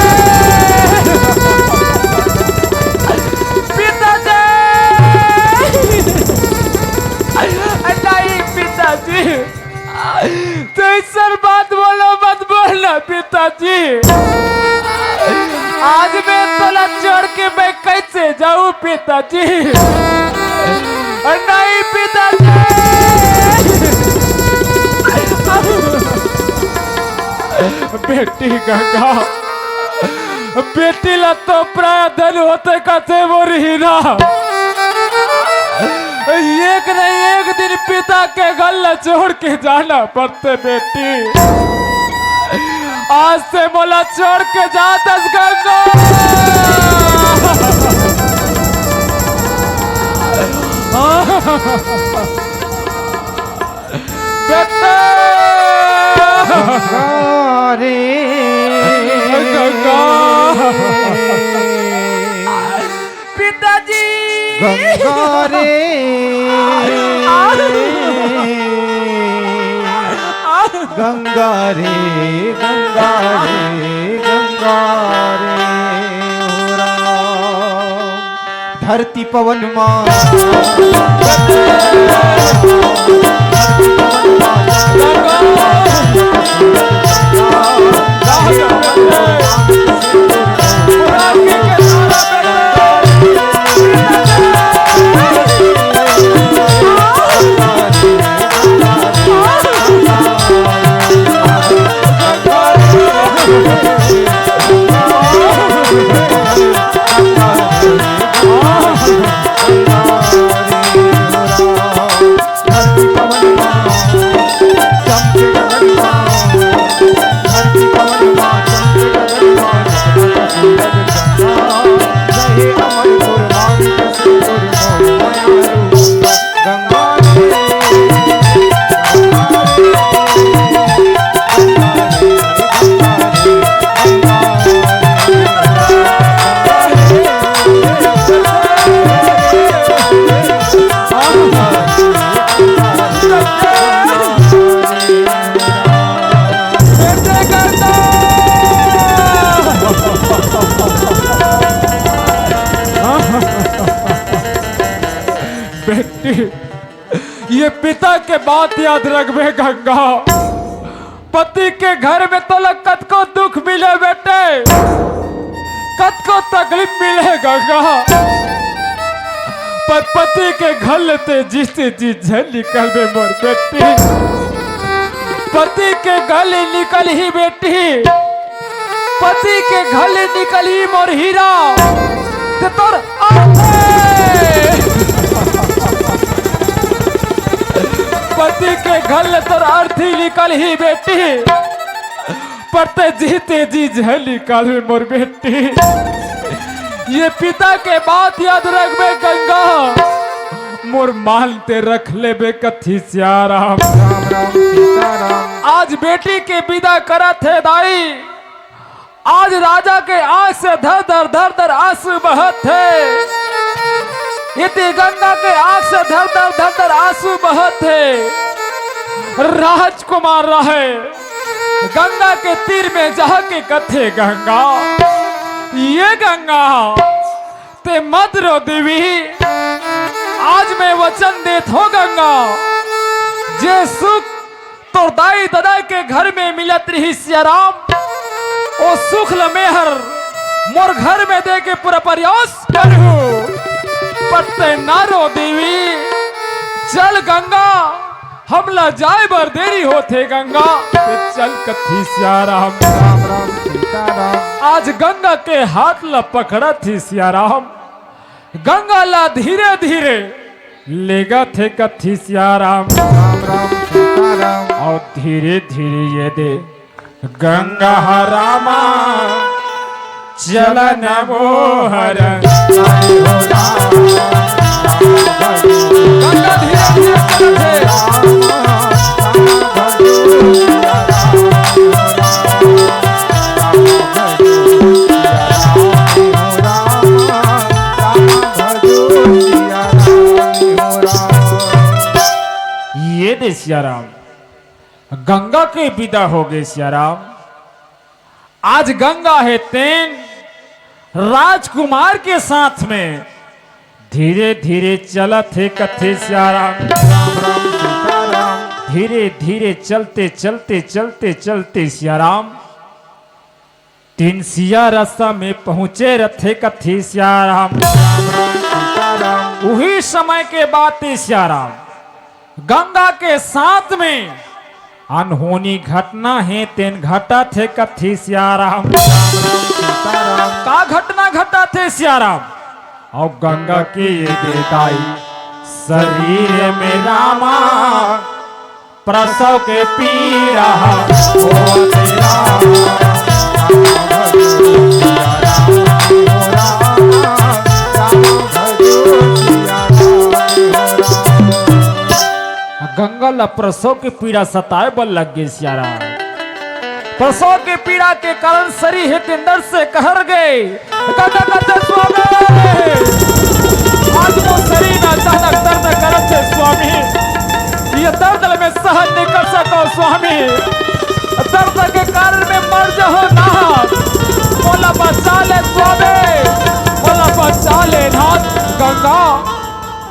पिताजी, नहीं पिताजी, तो ऐसा बात बोलो, मत बोलना पिताजी। आज मैं तोला छोड़ के मैं कैसे जाऊं पिताजी? नहीं पिताजी। बेटी गंगा, बेटी ला तो प्राय धन होथे कथे मोर हीरा। एक न एक दिन पिता के गल ला छोड़ के जाना पड़थे बेटी। आज से मोला छोड़ के जाथस गंगा। बेटा। गंगा रे। गंगा। पिताजी। गंगा रे। गंगा रे, गंगा रे, गंगा रे, हो राम। धरती पवन मा। पिता के बात याद रखबे गंगा। पति के घर में तोला कतको दुख मिले बेटी, कतको तकलीफ मिले गंगा, पर पति के घर ले ते जीते जी झन निकलबे मोर बेटी। पति के घर ले निकलही बेटी, पति के घर ले निकलही मोर हीरा, ते तोर अर्थी। पति के घर ले तोर अर्थी निकलही बेटी, पर ते जीते जी झन निकलबे मोर बेटी। ये पिता के बात याद रखबे गंगा, मोर मान ते रख लेबे कथी सियाराम। राम राम सीताराम। आज बेटी के विदा करत हे दाई, आज राजा के आंख से धर धर धर धर आंसू बहत हे। इति गंगा के आंख से धर धर धर धर आंसू बहत हे। राजकुमार रहे गंगा के तीर में जाके कथे, गंगा, ये गंगा, ते मत रो देवी, आज मैं वचन देत हो गंगा, जे सुख तोर दाई ददा के घर में मिलत रही सियाराम, ओ सुख ल मेहर मोर घर में दे के पूरा प्रयास करहूं, पर ते ना रो देवी। चल गंगा, हमला जाए बर देरी होथे गंगा। ते चल कथी सियाराम। राम राम सीताराम। आज गंगा के हाथ ल पकड़त ही सियाराम, गंगा ला धीरे धीरे लेगत हे कथी सियाराम। राम राम सीताराम। अउ धीरे धीरे ये दे गंगा ह रामा चलन मोहर। गंगा धीरे धीरे चलत हे। ये दे सियाराम, गंगा के विदा हो गए सियाराम। आज गंगा हे तेन राजकुमार के साथ में धीरे धीरे चलत हे कथे सियाराम। राम राम सीताराम। धीरे धीरे चलते चलते चलते चलते सियाराम तीन सिया रस्ता में पहुंचे रथे कथे सियाराम। राम राम सीताराम। उही समय के बात हे सियाराम, गंगा के साथ में अनहोनी घटना हे तेन घटत हे कथे सियाराम। राम राम सीताराम। का घटना घटत हे सियाराम? अउ गंगा के ये दे दाई शरीर में रामा प्रसव के पीड़ा हो तेरा। गंगा ला प्रसव के पीड़ा सताए बर लग गे सियाराम। प्रसव के पीड़ा के कारण शरीर हे तेन दर्द से कहर गे। गंगा कथे स्वामी, आज मोर शरीर अचानक दर्द करत हे स्वामी, ये दर्द ल मैं सहन नहीं कर सकव स्वामी, दर्द के कारण मैं मर जाहूं नाथ, मोला बचा ले स्वामी, मोला बचा ले नाथ। गंगा,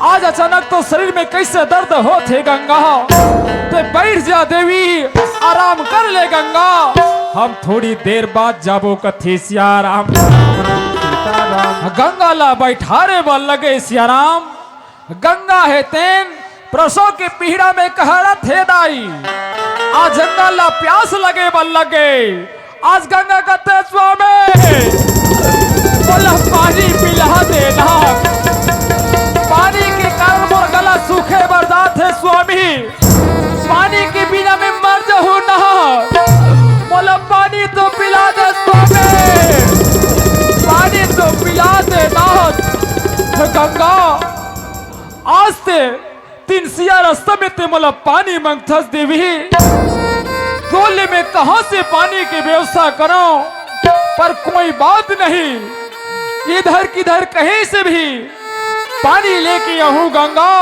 आज अचानक तो शरीर में कैसे दर्द होत हे गंगा, ते बैठ जा देवी, आराम कर ले गंगा, हम थोड़ी देर बाद जाबो कथे सियाराम। गंगा ला बैठारे बर लगे सियाराम। गंगा हे तेन प्रसव के पीड़ा में कहरत हे दाई, आज गंगा ला प्यास लगे बर लगे। आज गंगा कथे स्वामी, मोला पानी पिला दे ना। पानी के कारण मोर गला सूखे बर जात हे स्वामी। पानी के बिना मैं मर जाहूं ना। मोला पानी तो पिला दे स्वामी। पानी तो पिला दे ना। गंगा, आज ते तीन सिया रस्ता में ते मोला पानी मांगथस देवी, तोले मैं कहां से पानी के व्यवस्था करंव? पर कोई बात नहीं, इधर किधर कहीं से भी पानी लेके आहूं गंगा,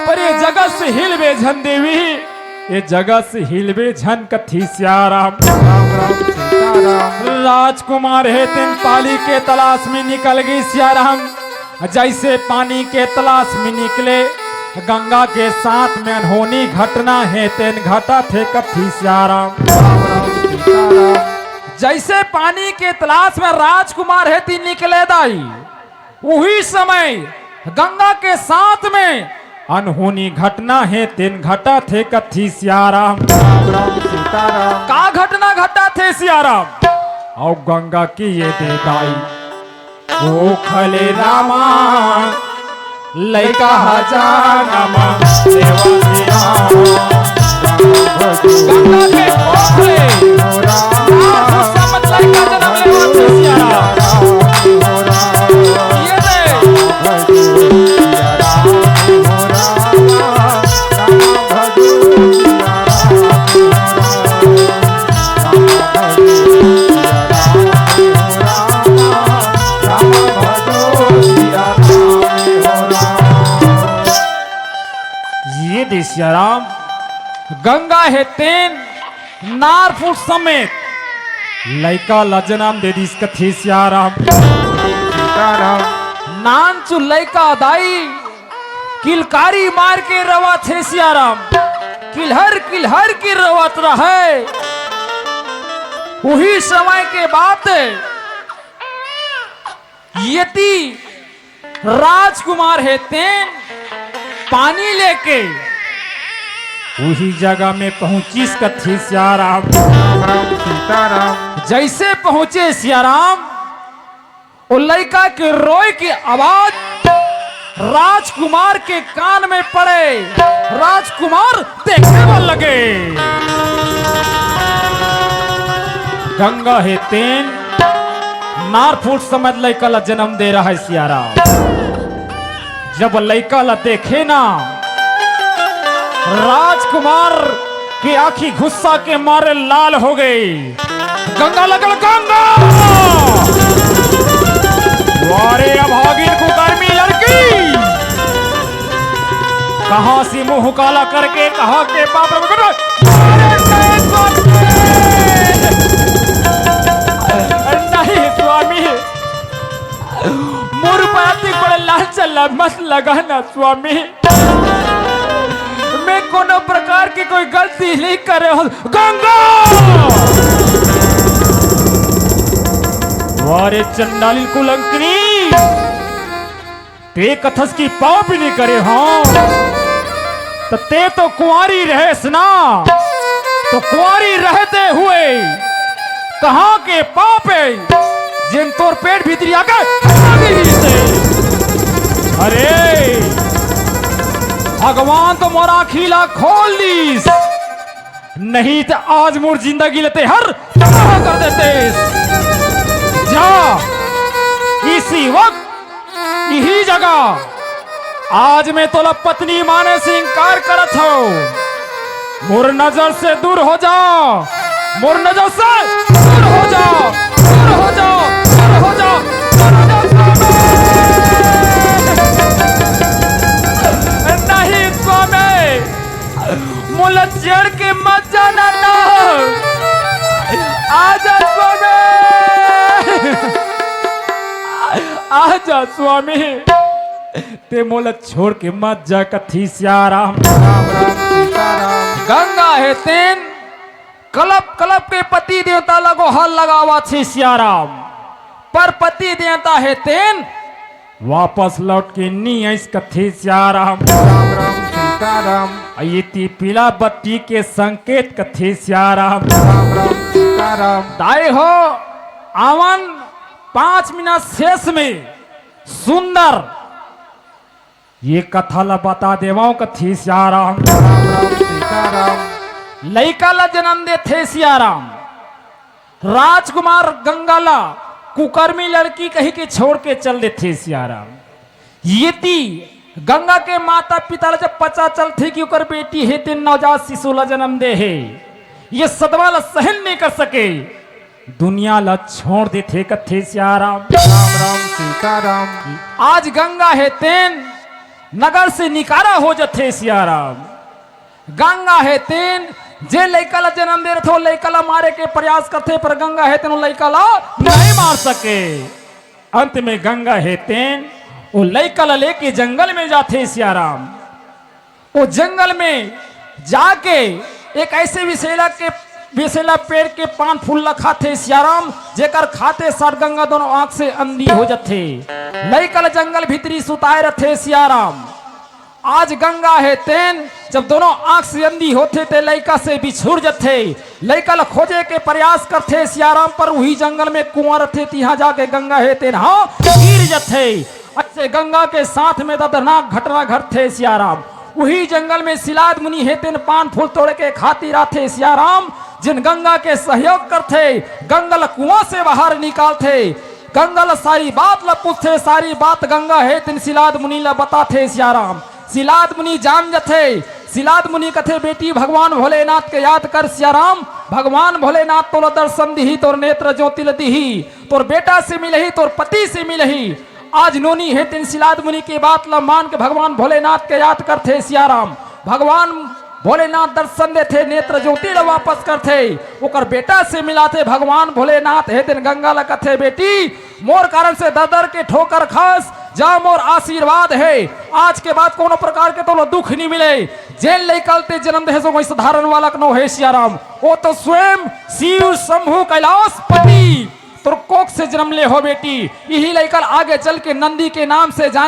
पर ये जगह से हिलबे झन देवी, ये जगह से हिलबे झन कथी सियाराम। राम राम सीताराम। राजकुमार हे तेन पानी के तलाश में निकल गे सियाराम। जैसे पानी के तलाश में निकले, गंगा के साथ में अनहोनी घटना हे, तेन घटत हे कथी सियाराम। जइसे पानी के तलाश में राजकुमार हे ती निकले दाई, उही समय गंगा के साथ में अनहोनी घटना हे, तेन घटत हे कथी सियाराम। का घटना घटत हे सियाराम? अउ गंगा के ये दे दाई, ओखले रामा, लइका ह जनम लेवत हे राम। गंगा के कोख ले राम, समत लइका जनम लेवत हे सियाराम। ये दे। ये दे सियाराम, गंगा हे तेन नारफूट समेत लइका ला जनम दे दिस कथे सियाराम। नानचु लइका दाई किलकारी मार के रवत हे सियाराम, किलहर किलहर के रवत रहे। उही समय के बात हे, यति राजकुमार हे तेन पानी लेके उही जगह में पहुंचिस कथे सियाराम। जइसे पहुंचे सियाराम, ओ लइका के रोए के आवाज राजकुमार के कान में पड़े। राजकुमार देखे बर लगे। गंगा हे तेन नारफूट समेत लइका ला जनम दे रहा हे सियाराम। जब लइका ला देखे ना, राजकुमार के आंखी गुस्सा के मारे लाल हो गई। गंगा लगल गंगा। वारे अभागिन कुकर्मी लड़की, कहां से मुंह काला करके कहां के बाप रे। नहीं स्वामी, मोर ऊपर अतिक बड़े लांछन ला मत लगाना स्वामी। मैं कोनो प्रकार के कोई गलती नहीं करे हों। गंगा! वारे चंडालिन कुलंकनी, ते कथस की पाप नहीं करे हों, त ते तो कुंवारी रहेस ना, तो कुंवारी रहते हुए कहां के पाप हे, जेन तोर पेट भीतरी आके आ गई से। अरे, भगवान तो मोर आंखी ला खोल दीस, नहीं त आज मोर जिंदगी ला ते हर तबाह कर देते। जा, इसी वक्त इही जगह आज मैं तोला पत्नी माने से इंकार करत हूं। मोर नजर से दूर हो जा, मोर नजर से दूर हो जा, दूर हो जा, दूर हो जा, दूर हो जा। नहीं स्वामी, मोला छेड़ के मत जाना ना। आजा स्वामी, आजा स्वामी, ते मोला छोड़ के मत जा कथी सियाराम। राम राम सीताराम। गंगा हे तेन कलप कलप के पति देवता ला गोहर लगावत हे सियाराम, पर पति देवता हे तेन वापस लौट के नी आइस कथे सियाराम। राम राम सीताराम। अइती पीला बत्ती के संकेत कथे सियाराम। राम राम सीताराम। दाई हो, आवन पांच मिनट शेष में सुंदर ये कथा ला बता देवंव कथे सियाराम। राम राम सीताराम। लइका ला जनम देथे सियाराम। राजकुमार गंगा ला कुकर्मी लड़की कहि के छोड़ के चल देथे सियाराम। येती गंगा के माता पिता ला जब पता चलथे कि ओकर बेटी हे तेन नवजात शिशु ला जनम दे हे, ये सदमा ला सहन नहीं कर सके, दुनिया ला छोड़ देथे कथे सियाराम। राम राम सीताराम। आज गंगा हे तेन नगर से निकारा हो जथे सियाराम। गंगा हे तेन जे लइका ला जनम दे रथे, वो लइका ला मारे के प्रयास करथे, पर गंगा हे तेन वो लइका ला नहीं मार सके। अंत में गंगा हे तेन वो लइका ला लेके जंगल में जाथे सियाराम। वो जंगल में जाके एक ऐसे विषैला के, विषैला पेड़ के पान फूल ला खाथे सियाराम, जेकर खाते साथ गंगा दोनों आंख से अंधी हो जथे। लइका ल जंगल भीतरी सुताए रथे सियाराम। आज गंगा हे तेन जब दोनों आंख से अंधी होथे ते लइका से बिछुड़ जथे। लइका ल खोजे के प्रयास करथे सियाराम, पर उही जंगल में कुआं रथे, तिहां जाके गंगा हे तेन हा गिर जथे। ऐसे गंगा के साथ में दर्दनाक घटना घटथे सियाराम। उही जंगल में सिलाद मुनि हे तेन पान फूल तोड़े के खातिर आथे सियाराम, जिन गंगा के सहयोग करथे, गंगा ल कुआं से बाहर निकालथे, गंगा ल सारी बात ल पूछथे, सारी बात गंगा हे तेन सिलाद मुनि ल बताथे सियाराम। सिलाद मुनि जान जथे। सिलाद मुनि कथे, "बेटी, भगवान भोलेनाथ के याद कर सियाराम, भगवान भोलेनाथ तोला दर्शन दिही, तोर नेत्र ज्योति ल दिही, तोर बेटा से मिलही, तोर पति से मिलही।" आज नोनी हे तेन सिलाद मुनि के बात ल मान के भगवान भोलेनाथ के याद करथे सियाराम। भगवान भोलेनाथ दर्शन देथे, नेत्र ज्योति ल वापस करथे, ओकर बेटा से मिलाथे। भगवान भोलेनाथ हे तेन गंगा ल कथे, "बेटी, मोर कारण से दर दर के ठोकर खास, जा मोर आशीर्वाद हे, आज के बाद कोनो प्रकार के तोला दुख नी मिले। जेन लइका ल ते जन्म देहे सो कोई साधारण बालक नो हे सियाराम, वो तो स्वयं शिव शंभु कैलाशपति तोर कोख से जन्म ले हो बेटी।" इही लइका ल आगे चल के नंदी के नाम से